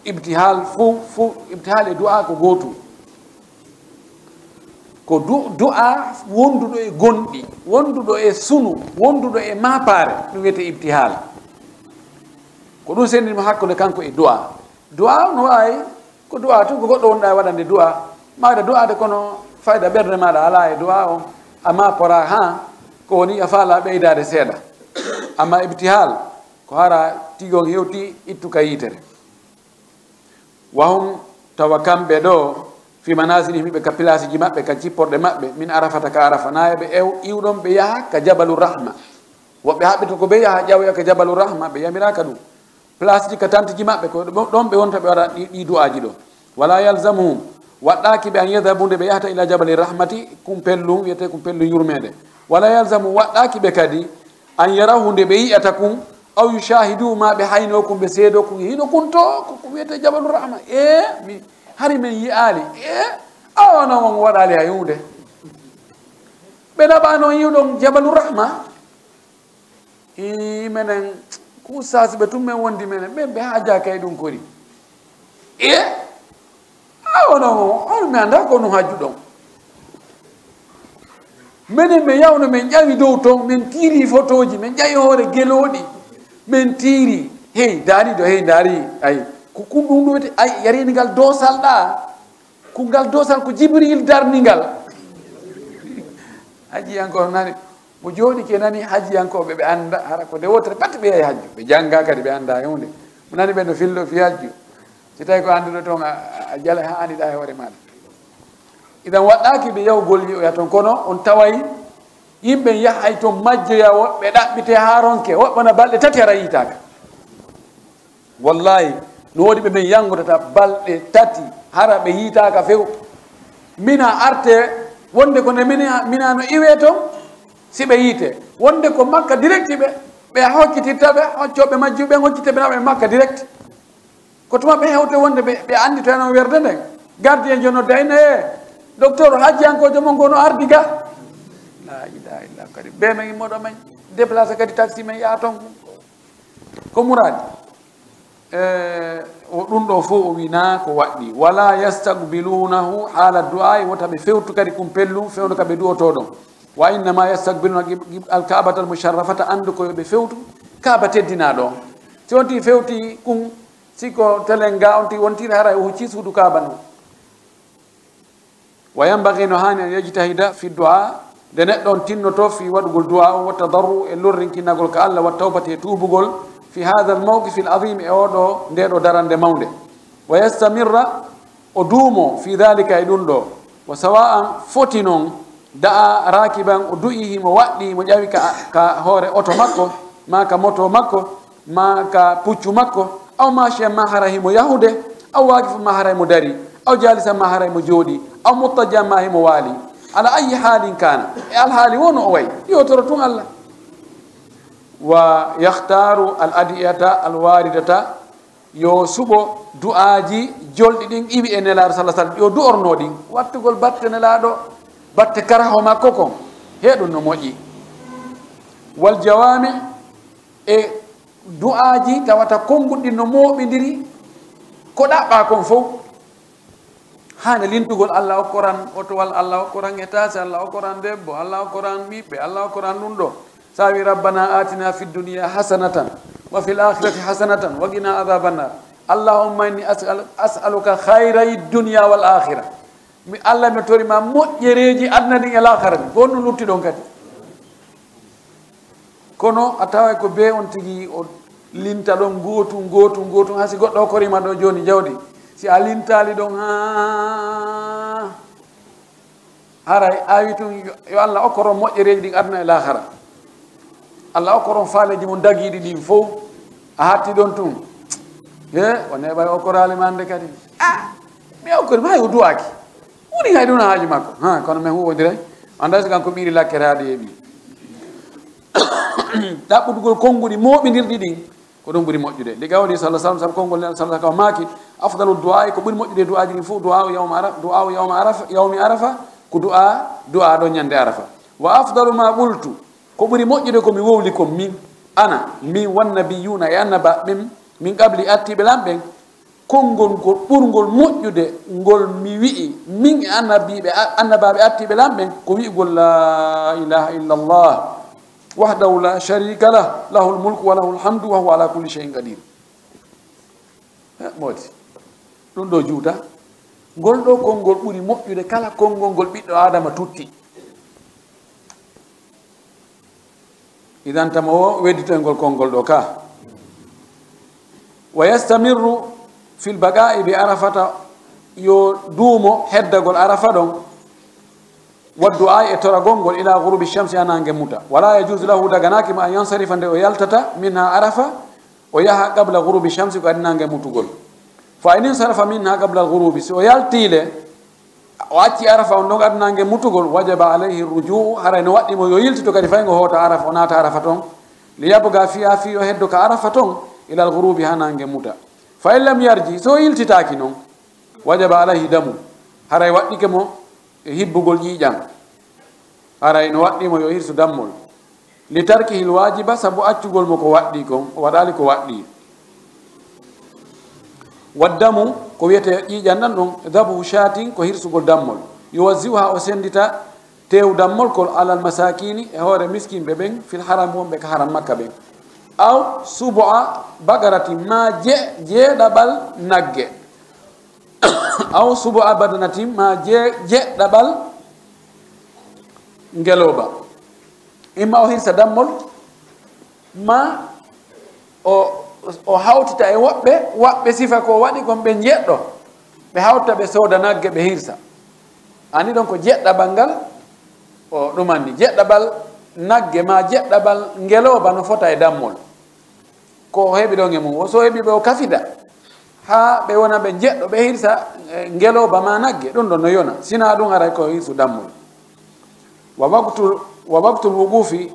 ibtihal fu, fu, ibtihal e du'a ko gootum. Ko du-, du'a wonduɗo e gonɗi, wonduɗo e sunu, wonduɗo e maapaare, ɗum wiyetee ibtihal. Ko ɗum senndini mo hakkunde kanko e du'a. Du'a no waawi ko du'a tun, ko goɗɗo wonɗa e waɗande du'a. Maaɗa du'aade kono fayda ɓernde maaɗa alaa e du'a on, a maaporaa haa ko woni a faalaa ɓeydaade seeɗa. Amma ibtihal, ko hara tigi on hewti ittu ka yiitere. Wa hum, tawa kamɓe ɗo, fi manazilihim, ɓe ka pilasiji maɓɓe, ka jipporɗe maɓɓe, min Arafata, ka Arafa, na e ɓe ew-, iwɗon ɓe yaha ka Jabalu Rahma. Woɓɓe haɓɓito ko ɓe yaha ƴawoya ka Jabalu Rahma, ɓe yamiraaka ɗum. Place ji ka tantiji maɓɓe, ko ɗo-, ɗon ɓe wonta ɓe waɗa ɗi, ɗi du'aaji ɗo. Wala yalzamuhum, waɗɗaaki ɓe an yadhabu nde ɓe yahata ila Jabali Rahmati, kumpellum, wiyetee kumpellum yurmeende. Wala yalzamu, waɗɗaaki ɓe kadi an yarahu nde ɓe yi'ata kun, aw yushahidu ma ɓe haynoo kun, ɓe seedoo kun, hino kun to, ko, ko wiyetee Jabalu Rahma. E, mi, hari men yi'aali. E, awa non on waɗaali hay huunde. Ɓe naɓa non yi'uɗon Jabalu Rahma. Ii, menen, ko ustaas ɓe tun men wondi menen, ɓen ɓe haajaaka e ɗum kori. E? A wono, on mi anndaa ko no hajju ɗon. Menen men yawno men ƴawi dow ton, men tiiri fotooji, men ƴawi hoore gelooɗi, men tiiri. Hey, daari ɗo, hey, daari, ay, ko kun ɗum ɗo wiyete, ay, yariini ngal doosal ɗaa. Ko ngal doosal ko Jibril darni ngal. Hajjiyankooɓe nani, mo jooɗike nani hajjiyankooɓe ɓe annda, hara ko nde wootere pat ɓe yahi hajju. Ɓe jannga kadi ɓe annda e huunde. Mo nani ɓe no fillo fi hajju. Si tawi ko annduɗo toon a, a jala haa anndiɗaa e hoore maaɗa. Idan waɗɗaaki ɓe yahugol yi'oya toon, kono on taway Yimɓe yahay toon majjoya, woɓɓe ɗaɓɓitee haa ronke, woɓɓe wona balɗe tati hara yiitaaka. Wallaahi, no woodi ɓe men yanngodata balɗe tati hara ɓe yiitaaka few. Mina arte wonde ko nde mina, mina no iwee toon, si ɓe yiite. Wonde ko Makka direct ɓe, ɓe hoccitirta ɓe, hoccooɓe majjuɓe ɓen hoccita ɓe, naɓa ɓe Makka direct. Ko tuma ɓe hewte wonde ɓe, ɓe anndi to en on werde nden. Gardien jo nodda en, "Eh, docteur, hajjiyankoojo mon ko no ardi ga." La ilaha illa kadi. Be men immoɗo men déplacé kadi taxi men yaha toon. Ko muraadi. Eh, o ɗum ɗo fof o wi na ko waɗɗi. "Wala yastaqbilunahu hala du'a", wota ɓe fewtu kadi kum pellu, fewndo ka ɓe du'oto ɗon. "Wa innama yastaqbiluna qib-, qib-, al-Ka'bata al-musharrafata", anndu ko yo ɓe fewtu Kaaba teddinaaɗo on. Si on tigi fewti kum, si ko telen ga on tigi wontiri, haray o huccii suudu Kaaba non. "Wa yanbaghi", no haani, "an yajtahida fi du'a", nde neɗɗo on tinnoto fii waɗugol du'a on, "wa tadarru", e lorrinkinagol ka Allah, "wa tawbati", e tuubugol, "fi hadha al-mawqifi al-azim", e oɗo, nde ɗo darande mawnde. "Wa yastamirra", o duumo, "fi dhalika", e ɗum ɗo. "Wa sawa'an", foti non, "da'a rakiban", o du'ii himo waɗɗi, himo ƴawi ka, ka hoore oto makko, maa ka moto makko, maa ka puccu makko, "aw mashiyan", maa hara himo yahude, "aw waqifan", maa hara himo dari, "aw jalisan", maa hara himo jooɗi, "aw muttaji'an", maa himo waali. "Ala ayyi halin kana", e alhaali wo no o wayi, yo toro tun Allah. "Wa yakhtaru al-adiyata al-waridata", yo suɓo du'aaji jolɗi ɗin iwi e Nelaaɗo sallallahu alaihi wasallam, yo du'orno ɗin, wattugol batte Nelaaɗo, batte karaho makko kon, he ɗum no moƴƴi. "Wal jawami", e du'aaji tawata konnguɗi ɗin no mooɓindiri ko ɗaɓɓaa kon fow. Haana lintugol, Allah okkoran otowal, Allah okkoran etaase, Allah okkoran debbo, Allah okkoran ɓiɓɓe, Allah okkoran ɗum ɗo. Sa wi, "Rabbana atina fid dunya hasanatan wa fil akhirati hasanatan wa qina adhaban nar. Allahumma inni as'al-, as'aluka khayray dunya wal akhirah." Mi, Allah, mi tori ma moƴƴereeji aduna ɗin e laakhara ɗin. Ko honɗum lutti ɗon kadi? Kono a taway ko bee on tigi o linta ɗon gootum, gootum, gootum, haa si goɗɗo okkorima ɗo jooni jawdi. Si a lintaali ɗon haa haray awi tun, yo, yo Allah okkoro moƴƴereeji ɗin aduna e laakhara. Allah okkoro faaleeji mon dagiiɗi ɗin fow. A hatti ɗon tun. He, o neeɓay okkoraali ma hannde kadi. Ah, mi okkori ma, hay o duwaaki. Woni hay ɗum haaju makko. Ha, kono men huwondiray. Annda so kanko ɓiiri lakkere haade yeeɓi. Ɗaɓɓutugol konnguɗi mooɓindirɗi ɗin, ko ɗum ɓuri moƴƴude. Li qawli sallallahu alaihi wasallam, sabu konngol Nelaaɗo sallallahu alaihi wasallam maaki, "Afdalu du'aa'i", ko ɓuri moƴƴude du'aaji ɗin fof, "du'aa'u yawma Ara-, du'aa'u yawma Arafa, yawmi Arafa, ko du'a, du'a ɗo ñande Arafa. Wa afdalu ma qultu", ko ɓuri moƴƴude ko mi wowli kon min, ana, min, "wan nabiyyuna", e annaba ɓen, "min qabli", artiiɓe lan ɓen, konngol ngol ɓurngol moƴƴude ngol mi wi'i, min e annabiiɓe, a-, annabaaɓe artiiɓe lan ɓen, ko wi'ugol, "La ilaha illallah, wahdahu la sharika lah, lahul mulku wa lahul hamdu wa huwa ala kulli shay'in qadir." Eh, moodi. Ɗum ɗo juuta. Ngol ɗo konngol ɓuri moƴƴude kala konngol ngol ɓiɗɗo Aadama tutti. Idan tama o wedditoyngol konngol ɗo ka. "Wa yastamirru fil baqa'i bi Arafata", yo duumo heddagol Arafa ɗon, "wa du'a", e toragol ngol, "ila ghurubi shamsi", haa naange muta. "Wala yajuzu lahu", daganaaki mo, "an yansarifa", nde o yaltata, "minha", Arafa, o yaha, "qabla ghurubi shamsi", ko addi naange mutugol. "Fa in insarafa minha qabla al ghurubi", si o yaltii le, o acci Arafa on ɗon addi naange mutugol, "wajaba alayhi ruju'u", haray no waɗɗi mo yo yiltito kadi fay ngo hoota Arafa, o naata Arafa ton, "li yabqa fiha", fii yo heddo ka Arafa ton, "ila al ghurubi", haa naange muta. "Fa in lam yarji", so o yiltitaaki non, "wajaba alayhi damu", haray waɗɗike mo e hibbugol ƴiiƴam, haray no waɗɗi mo yo hirsu dammol. "Li tarkihil wajiba", sabu accugol mo ko waɗɗi kon, o waɗaali ko waɗɗi. "Waddamu", ko wiyetee ƴiiƴan ɗan ɗon, "dhabhu shatin", ko hirsugol dammol. "Yuwazzi'uha", o sendita teewu dammol kol, "alal masakini", e hoore miskinɓe ɓen, "fil haram", wonɓe ka haram Makka ɓen. "Aw subu'a baqaratin", maa je-, jeeɗaɓal nagge. "Aw subu'a badanatin", maa je-, jeeɗaɓal ngelooba. Imma o hirsa dammol, maa o, o hawtita e woɓɓe, woɓɓe sifa ko waɗi kon ɓe jeɗɗo. Ɓe hawta, ɓe sooda nagge, ɓe hirsa. Ani ɗon ko jeɗɗaɓal ngal, o ɗum anni. Jeɗɗaɓal nagge maa jeɗɗaɓal ngelooba no fota e dammol. Ko o heɓi ɗon e mum, o so heɓi ɓe o kafida, haa ɓe wona ɓe jeɗɗo, ɓe hirsa, eh, ngelooba maa nagge, ɗum ɗon no yona, sinaa ɗum haray ko hirsu dammol. Wa waqtu, wa waqtul wuqufi,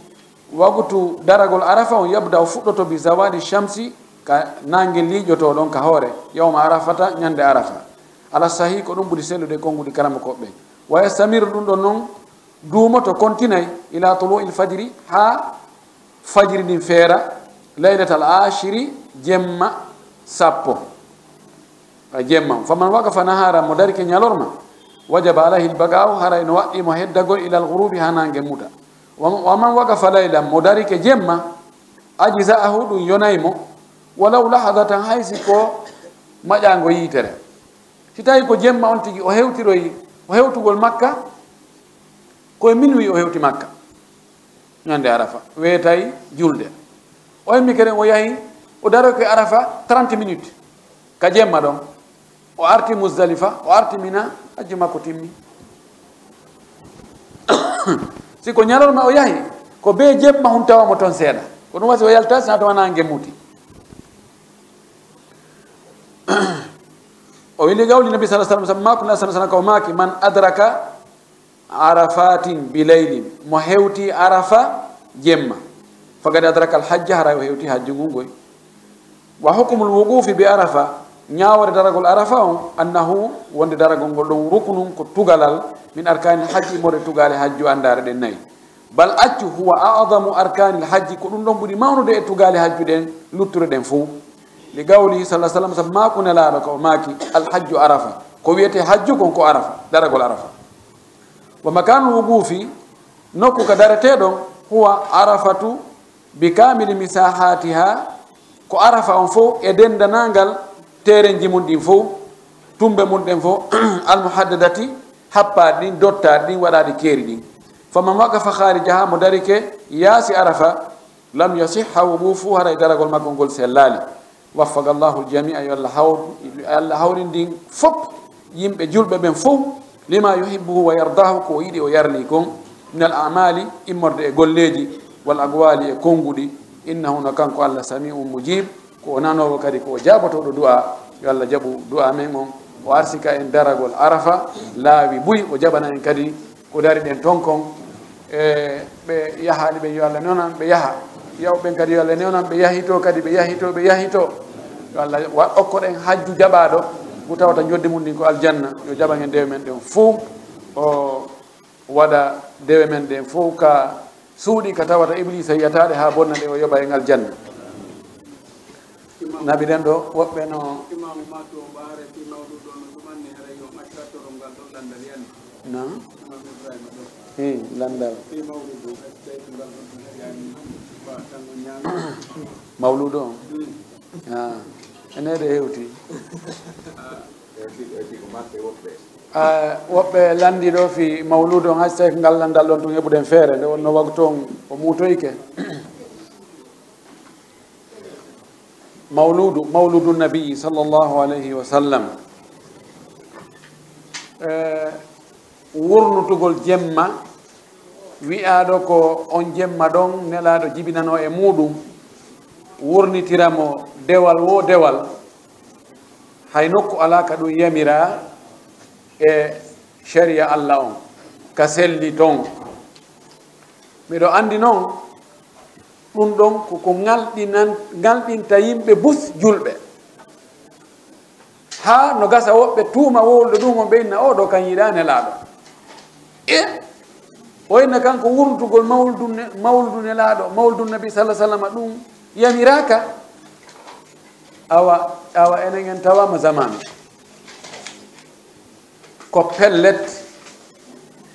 waqtu daragol Arafa on, yabda o fuɗɗoto bi zawali shamsi, ka naange liiƴotoo ɗon ka hoore, yawma Arafata, ñande Arafa. Ala sahih, ko ɗum ɓuri sellude e konnguɗi karamokooɓe ɓen. Wa yastamiru, ɗum ɗon non duumoto, kontinay, ila tulu'il fajri, haa fajiri ndin feera, laylatal ashiri, jemma sappo. A jemma. Faman waqafa nahara, mo darike ñalorma, wajaba alayhi albaqa'u, haray no waɗɗii mo heddagol ilal ghurubi, haa naange muta. Wa, wa man waqafa laylan, mo darike jemma, ajza'ahu, ɗum yonay mo, walaw lahadatan, hay si ko maƴaango yiitere. Si tawi ko jemma on tigi o hewtiroyi, o hewtugol Makka, ko e minuit o hewti Makka. Ñande Arafa, weetay julde. O immi kadi o yahi, o daroyi ko e Arafa trente minutes. Ka jemma ɗon, o arti Muzdalifa, o arti Mina, hajju makko timmi. Si ko ñalorma o yahi, ko bee jemma hun tawa mo ton seeɗa. Ko ɗum wasi o yalta, sinaa tawa naange muti. O wi li qawli Nabi sallallahu alaihi wasallam, sabu maaku Nabi sallallahu alaihi wasallam ko maaki, "Man adraka Arafatin bi laylin", mo hewti Arafa jemma, "faqad adraka al-hajja", haray o hewti hajju ngun ngoy. Wa hukmul wuqufi bi Arafa, ñaawore daragol Arafa on, annahu, wonde daragol ngol ɗon, ruknun, ko tugalal, min arkanil hajji, immorde tugaale hajju, anndaare ɗen nayi. Bal accu, huwa a'zamu arkanil hajji, ko ɗum ɗon ɓuri mawnude e tugaale hajju ɗen, luttuɗe ɗen fow. Li qawlihi sallallahu alaihi wasallam, sabu maaku Nelaaɗo ka o maaki, "Al hajju Arafa." Ko wi'etee hajju kon ko Arafa, daragol Arafa. Wa makanul wuqufi, nokku ka daretee ɗon, huwa Arafatu bi kamili misahatiha, ko Arafa on fow e denndanangal terenji mun ɗin fow, tumbe mun ɗen fow, al muhaddadati, happaaɗi ɗin, dottaaɗi ɗin, waɗaaɗi keeri ɗin. Faman waqafa kharijaha, mo darike yaasi Arafa, lam yasihha wuqufu, haray daragol makko ngol sellaali. Waffaqa Allahu al-jami'a, yo Allah hawr-, yo Allah hawrindin fop, yimɓe julɓe ɓen fow, lima yuhibbuhu wa yardahu, ko o yiɗi o yarli kon, min al a'mali, immorde e golleeji, wal aqwali, e konnguɗi, innahu, no kanko Allah, sami'un mujib, ko o nanoowo kadi ko o jaabotooɗo du'a. Yo Allah jaɓu du'a men on, o arsika en daragol Arafa laawi buy, o jaɓana en kadi ko dari ɗen ton kon, e ɓe yahaali ɓen, yo Allah newnan ɓe yaha. Yawɓe ɓen kadi, yo Allah newnan ɓe yahito kadi, ɓe yahito, ɓe yahito. Yo Allah wa-, okkoɗen hajju jaɓaaɗo, ngu tawata njoddi mun ndin ko aljanna. Yo jaɓan en dewe men ɗen fow, o waɗa dewe men ɗen fow ka suuɗi ka tawata Ibliisa yiyata ɗe haa bonna ɗe, o yoɓa en aljanna. Naɓiɗen ɗo woɓɓe no. Imaamu Mato Baare fii mawluudu on no ɗumanni haray yo on accu attorol ngal ɗon lanndal yani. Na? Imaamu Ibrahima ɗo. Hii, lanndal. Fii mawluudu on, ɓeytu ngal ɗon ɗum haɗi ani ba tango ñaami. Mawluudu on? Hmm. Ah, ene ɗe hewti. Ah. Ah, woɓɓe lanndi ɗo fii mawluudu on, hay so tawi ko ngal lanndal ɗon tun heɓuɗen feere, nde wonno waktu on o muutoyke. Mawluudu, mawluudu nabii sallallahu alayhi wa sallam. Eh, wurnutugol jemma, wi'aaɗo ko on jemma ɗon Nelaaɗo jibinanoo e muuɗum, wurnitira mo dewal woo dewal, hay nokku alaa ka ɗum yamiraa e shari'a Alla on, ka selli ton. Miɗo anndi non, ɗum ɗon ko ko ŋalɗinan-, ŋalɗinta yimɓe bus julɓe. Haa no gasa woɓɓe tuuma wowluɗo ɗum, on ɓe inna, "Oo ɗoo kan yiɗaa Nelaaɗo." E o inna kanko wurnutugol mawludu ne-, mawludu Nelaaɗo, mawludu Nabi sallallahu alaihi wasallam, ɗum yamiraaka. Awa, awa enen en tawaama zamanu. Ko pellet,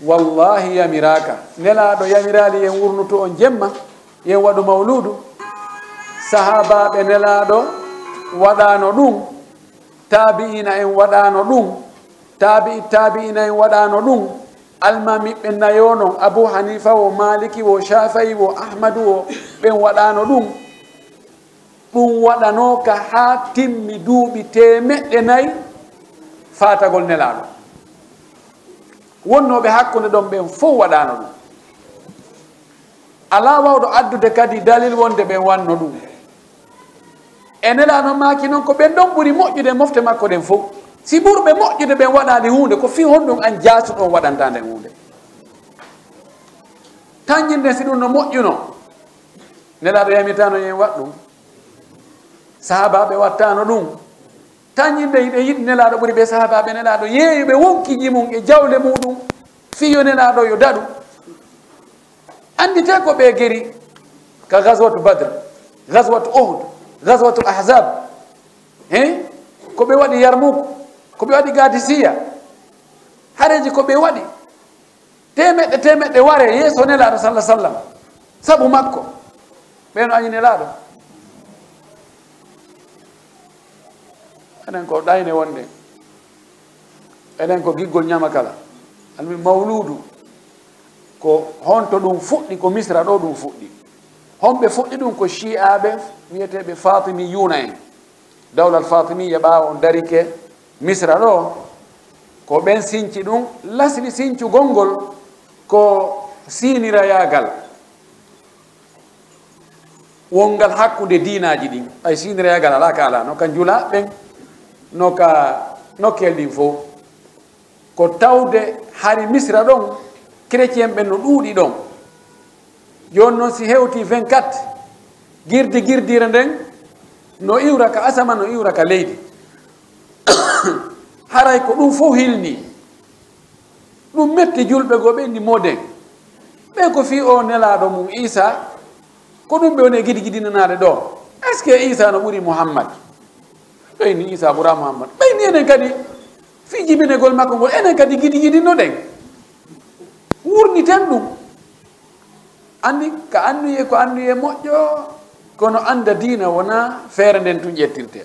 wallaahi yamiraaka. Nelaaɗo yamiraali yen wurnutu on jemma, yen waɗu mawluudu. Sahaabaaɓe Nelaaɗo waɗaano ɗum, taabi'iina en waɗaano ɗum, taabi'i taabi'iina en waɗaano ɗum, almaamiiɓe nayo non, Abu Haniifa wo, Maaliki wo, Shaafi'i wo, Ahmadu wo, ɓen waɗaano ɗum. Ɗum waɗanooka haa timmi duuɓi teemeɗɗe nayi faatagol Nelaaɗo. Wonnooɓe hakkunde ɗon ɓen fow waɗaano ɗum. Alaa waawɗo addude kadi dalil wonde ɓen waɗno ɗum. E Nelaaɗo maaki non ko ɓen ɗon ɓuri moƴƴude mofte makko ɗen fow. Si ɓurɓe moƴƴude ɓen waɗaali huunde, ko fii honɗum an jaasuɗo on waɗanta nden huunde? Tanjinde si ɗum no moƴƴuno, Nelaaɗo yamitaano yo en waɗ ɗum. Sahaabaaɓe wattaano ɗum. Tanjinde hiɓe yiɗi Nelaaɗo ɓuri ɓe sahaabaaɓe Nelaaɗo yeeyuɓe wonkiiji mum e jawle muɗum fii yo Nelaaɗo yo daɗu. Annditee ko ɓe geri ka Gazwatu Badr, Gazwatu Uhud, Gazwatu Ahzab. He? Ko ɓe waɗi Yarmuk, ko ɓe waɗi Gadisiya. Hareeji ko ɓe waɗi. Teemeɗɗe, teemeɗɗe ware yeeso Nelaaɗo salla sallam. Sabu makko. Ɓe no añi Nelaaɗo. Enen ko ɗayne wonde. Enen ko giggol ñamakala. Almi mawluudu. Ko honto ɗum fuɗɗi, ko Misra ɗo ɗum fuɗɗi. Honɓe fuɗɗi ɗum ko Shi'aaɓe wiyeteeɓe Fatimiyuuna en. Dawlal Fatimiyya ɓaawo on darike Misra ɗo, ko ɓen sinci ɗum, lasli sincugol ngol ko siinirayaagal wonngal hakkunde diinaaji ɗin. Ay siinirayaagal alaa ka alaa, no ka njula ɓen, no ka nokkel ɗin fow. Ko tawde hari Misra ɗon, chrétien ɓen no ɗuuɗi ɗon. Jooni non si hewti vingt-quatre, girdi girdiire nden no iwra ka asama, no iwra ka leydi. Haray ko ɗum fow hilni. Ɗum metti julɓe goo, ɓe inni moden. Ɓe ko fii o nelaaɗo mum Iisaa, ko ɗum ɓe woni e gidi gidinanaade ɗo. Est-ce que Iisaa no ɓuri Muhammad? Ɓe inni Iisaa ɓuraa Muhammad. Ɓe inni enen kadi, fii jibinegol makko ngol, enen kadi gidi gidinno ɗen. Wurniten ɗum. Anndi, ka annuyee, ko annuyee moƴƴo, kono annda diina wonaa feere nden tun ƴettirtee.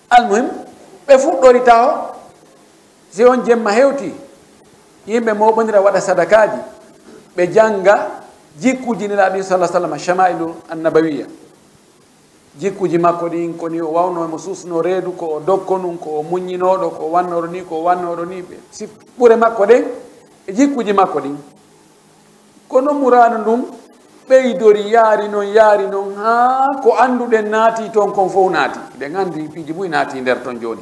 Almuhim, ɓe fuɗɗori taho, si on jemma hewti, yimɓe mooɓondira waɗa sadakaaji, ɓe jannga jikkuuji Nelaaɗo ɗin salla sallam, Shamailu Annabawiya. Jikkuuji makko ɗin, ko ni o wawnoo, mo suusnoo reedu, ko o dokkonun, ko o muññinooɗo, ko o wannooɗo ni, ko o wannooɗo ni, ɓe sif-, ɓure makko ɗen, e jikkuuji makko ɗin. Kono muraadu ndun ɓeydori, yaari non, yaari non, haa ko annduɗen naati ton kon fow naati. Eɗen anndi piiji buy naati nder ton jooni.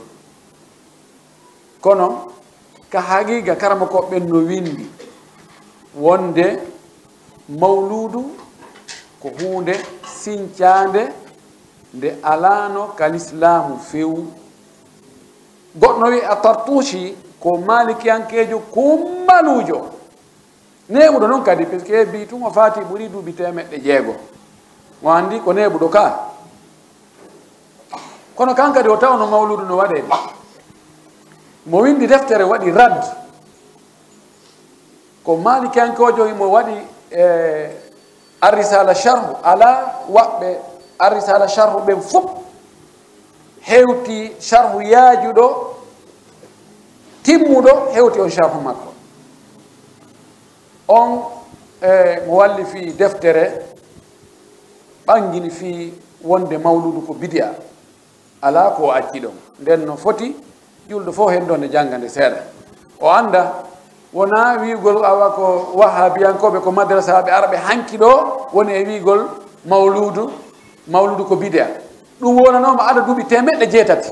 Kono ka haqiiqa, karamokooɓe ɓen no winndi wonde mawluudu ko huunde sincaande nde alaano ka lislaamu few. Goɗɗo wi'a Tartuushi ko maalikiyankeejo kummaluujo. Neeɓuɗo non kadi, parce que bii tun o faati ɓuri duuɓi teemeɗɗe jeego. Mo anndi ko neeɓuɗo ka. Kono kan kadi o tawno mawluudu no waɗee de. Mo winndi deftere waɗi rad. Ko maalikiyankoojo himo waɗi, e, Ar-Risaala sharhu, alaa waɓɓe Ar-Risaala sharhu ɓen fof hewti sharhu yaajuɗo, timmuɗo, hewti on sharhu makko. On, e, mo walli fii deftere, ɓanngini fii wonde mawluudu ko bidi'a. Alaa ko o acci ɗon. Nden no foti julɗo fof henndo nde jannga nde seeɗa. O annda, wonaa wi'ugol awa ko wahaabiyankooɓe, ko madrasaaɓe arɓe hanki ɗo woni e wi'ugol mawluudu, mawluudu ko bidi'a. Ɗum wonanooma ada duuɓi teemeɗɗe jeetati.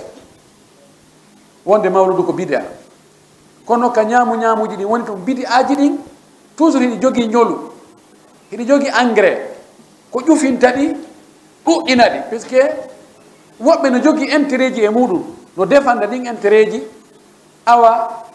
Wonde mawluudu ko bidi'a. Kono ka ñaamu ñaamuuji ɗin woni tun, bidi'aaji ɗin, toujours hiɗi jogii ñolu, hiɗi jogii engrais, ko ƴufinta ɗi, ɗuɗɗina ɗi, puisque woɓɓe no jogii intérêt ji e muɗum, no defanda ɗin intérêt ji, awa,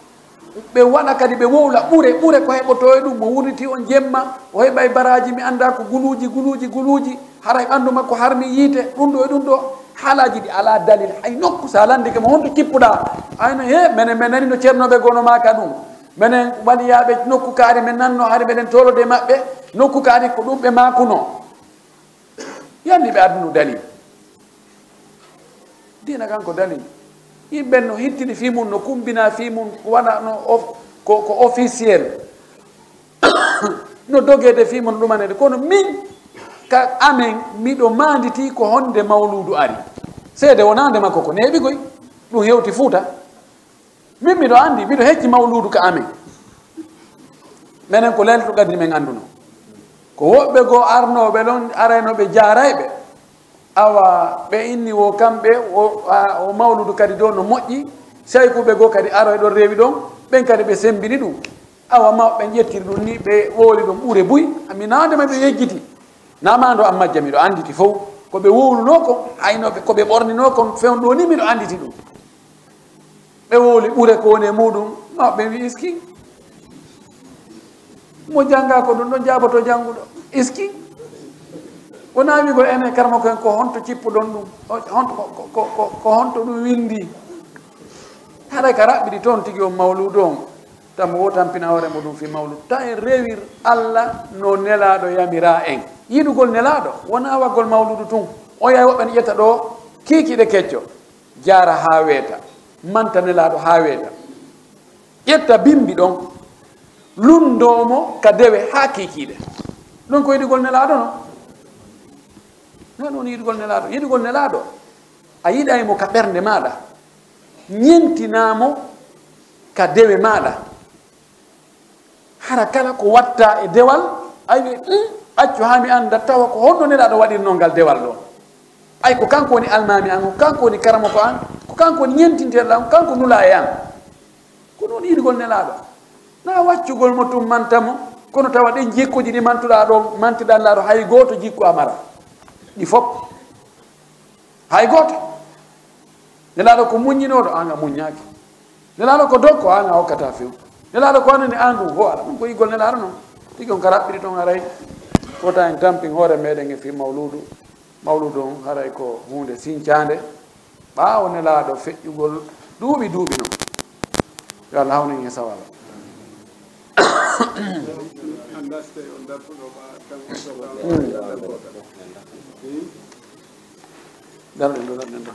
ɓe waɗa kadi, ɓe wowla ɓure, ɓure ko heɓotoo e ɗum, mo wurniti on jemma, o heɓay baraaji, mi anndaa ko guluuji, guluuji, guluuji, haray ɓanndu makko harmi yiite, ɗum ɗo e ɗum ɗo, haalaaji ɗi alaa dalil, hay nokku, so a lanndike mo, honto cippuɗaa? Ayno, he, menen, men nani no ceernooɓe goo no maaka ɗum. Menen waliyaaɓe nokku kaari men nanno, hari meɗen toolode maɓɓe, nokku kaari ko ɗum ɓe maakuno. Yandi ɓe adduno dalil. Diina kan ko dalil. Yimɓe no hittini fii mun, no kumbina fii mun, waɗa no of-, ko, ko officiel. No dogede fii mun, ɗumanede. Kono min, ka amen, miɗo maanditi ko honde mawluudu ari. Seede wonaande makko ko neeɓi koy. Ɗum hewti Fuuta. Min miɗo anndi, miɗo hecci mawluudu ka amen. Menen ko Laylatul Qadri men annduno. Ko woɓɓe goo arnooɓe ɗon, arayno ɓe jaarayɓe. Awa ɓe inni wo kamɓe, o, a, o mawludu kadi ɗo no moƴƴi, saykuɓe goo kadi aroy ɗon rewi ɗon, ɓen kadi ɓe sembini ɗum. Awa mawɓe ɓen ƴettiri ɗum ni, ɓe wowli ɗum ɓure buy, ami naade ma ɓe yejjiti. Namando am majja miɗo anditi fow, ko ɓe wowlunoo kon, ayno ɓe, ko ɓe ɓorninoo kon fewn ɗo ni miɗo anditi ɗum. Ɓe wowli ɓure ko woni e muɗum, mawɓe ɓen wi iski. Mo jannga ko ɗum ɗon jaaboto jannguɗo. Iski. Wonaa wi'gol enen karamoko en ko honto cippuɗon ɗum? O, honto, ko, ko, ko, ko, ko honto ɗum winndi? Haray ka raɓɓiɗi toon tigi on mawluudu on. Tan mo wo tampina hoore muɗum fii mawluudu. Ta en rewir Alla no Nelaaɗo yamira en. Yiɗugol Nelaaɗo wonaa waggol mawluudu tun. On yahay woɓɓe ne ƴetta ɗo kiikiiɗe kecco. Jaara haa weeta, manta Nelaaɗo haa weeta. Ƴetta bimbi ɗon, lunndoo mo ka dewe haa kiikiiɗe. Ɗum ko yiɗugol Nelaaɗo non? Naa ɗum woni yiɗugol Nelaaɗo. Yiɗugol Nelaaɗo, a yiɗay mo ka ɓernde maaɗa, ñentinaa mo ka dewe maaɗa. Hara kala ko watta e dewal, ay wi, "Hmm, accu haa mi annda tawa ko honno Nelaaɗo waɗirnoo ngal dewal ɗo." Ay ko kanko woni almaami an, ko kanko woni karamoko an, ko kanko woni ñentinteeɗo an, ko kanko nulaa e an. Ko ɗum woni yiɗugol Nelaaɗo. Naa waccugol mo tun manta mo, kono tawa ɗin jikkuuji ɗi mantuɗaa ɗon, mantiɗaa Nelaaɗo hay gooto jikku a mara. Ɗi fof. Hay gooto. Nelaaɗo ko muññinooɗo, aan a muññaaki. Nelaaɗo ko dokko, aan a hokkataa few. Nelaaɗo ko annani aan ɗum, ho ala ɗum ko yiɗugol Nelaaɗo non. Tigi on ka raɓɓiɗi ton haray. Fota en tampin hoore meɗen e fii mawluudu. Mawluudu on haray ko huunde sincaande. Ɓaawo Nelaaɗo feƴƴugol duuɓi duuɓi non. Yo Allah hawnu en e sawaba. Darɗen ɗo, darɗen ɗo.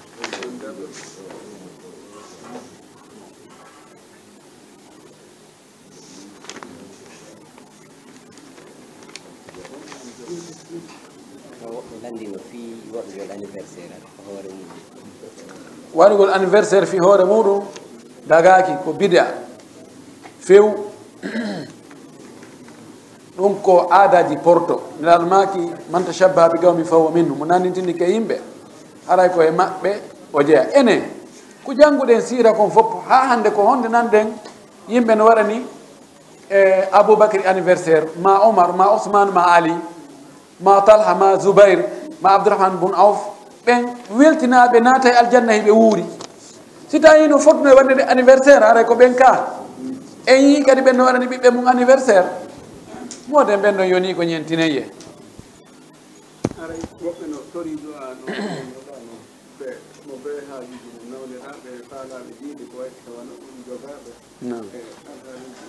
Woɓɓe lanndino fii waɗugol anniversaire hoore mum. Waɗugol anniversaire fii hoore muɗum dagaaki, ko bid'a few. Ɗum ko aadaaji porto. Nelaaɗo maaki, "Man tashabbaha bi qawmin fahuwa minhum." Mo nanndintini ke yimɓe, haray ko e maɓɓe o jeya. Enen, ko jannguɗen siira kon fof, haa hannde ko honde nanɗen yimɓe no waɗani e Abubakar anniversaire, ma Omar, ma Ousmane, ma Ali, ma Talha, ma Zubair, ma Abdourahmane bun Auf, ɓen weltinaaɓe naatay aljanna hiɓe wuuri. Si tawi no fotno e waɗde anniversaire, haray ko ɓen ka. En yii kadi ɓen no waɗani ɓiɓɓe mum anniversaire. Mooden ɓen ɗon yoni ko ñentineye. Haray woɓɓe no tori du'a no, no, no, ɓe, mo ɓe haajuji no nawneɗaa, ɓe faalaaɓe diine ko wayi tawa no ɗum jogaaɓe. Naam. E alhaaliiji.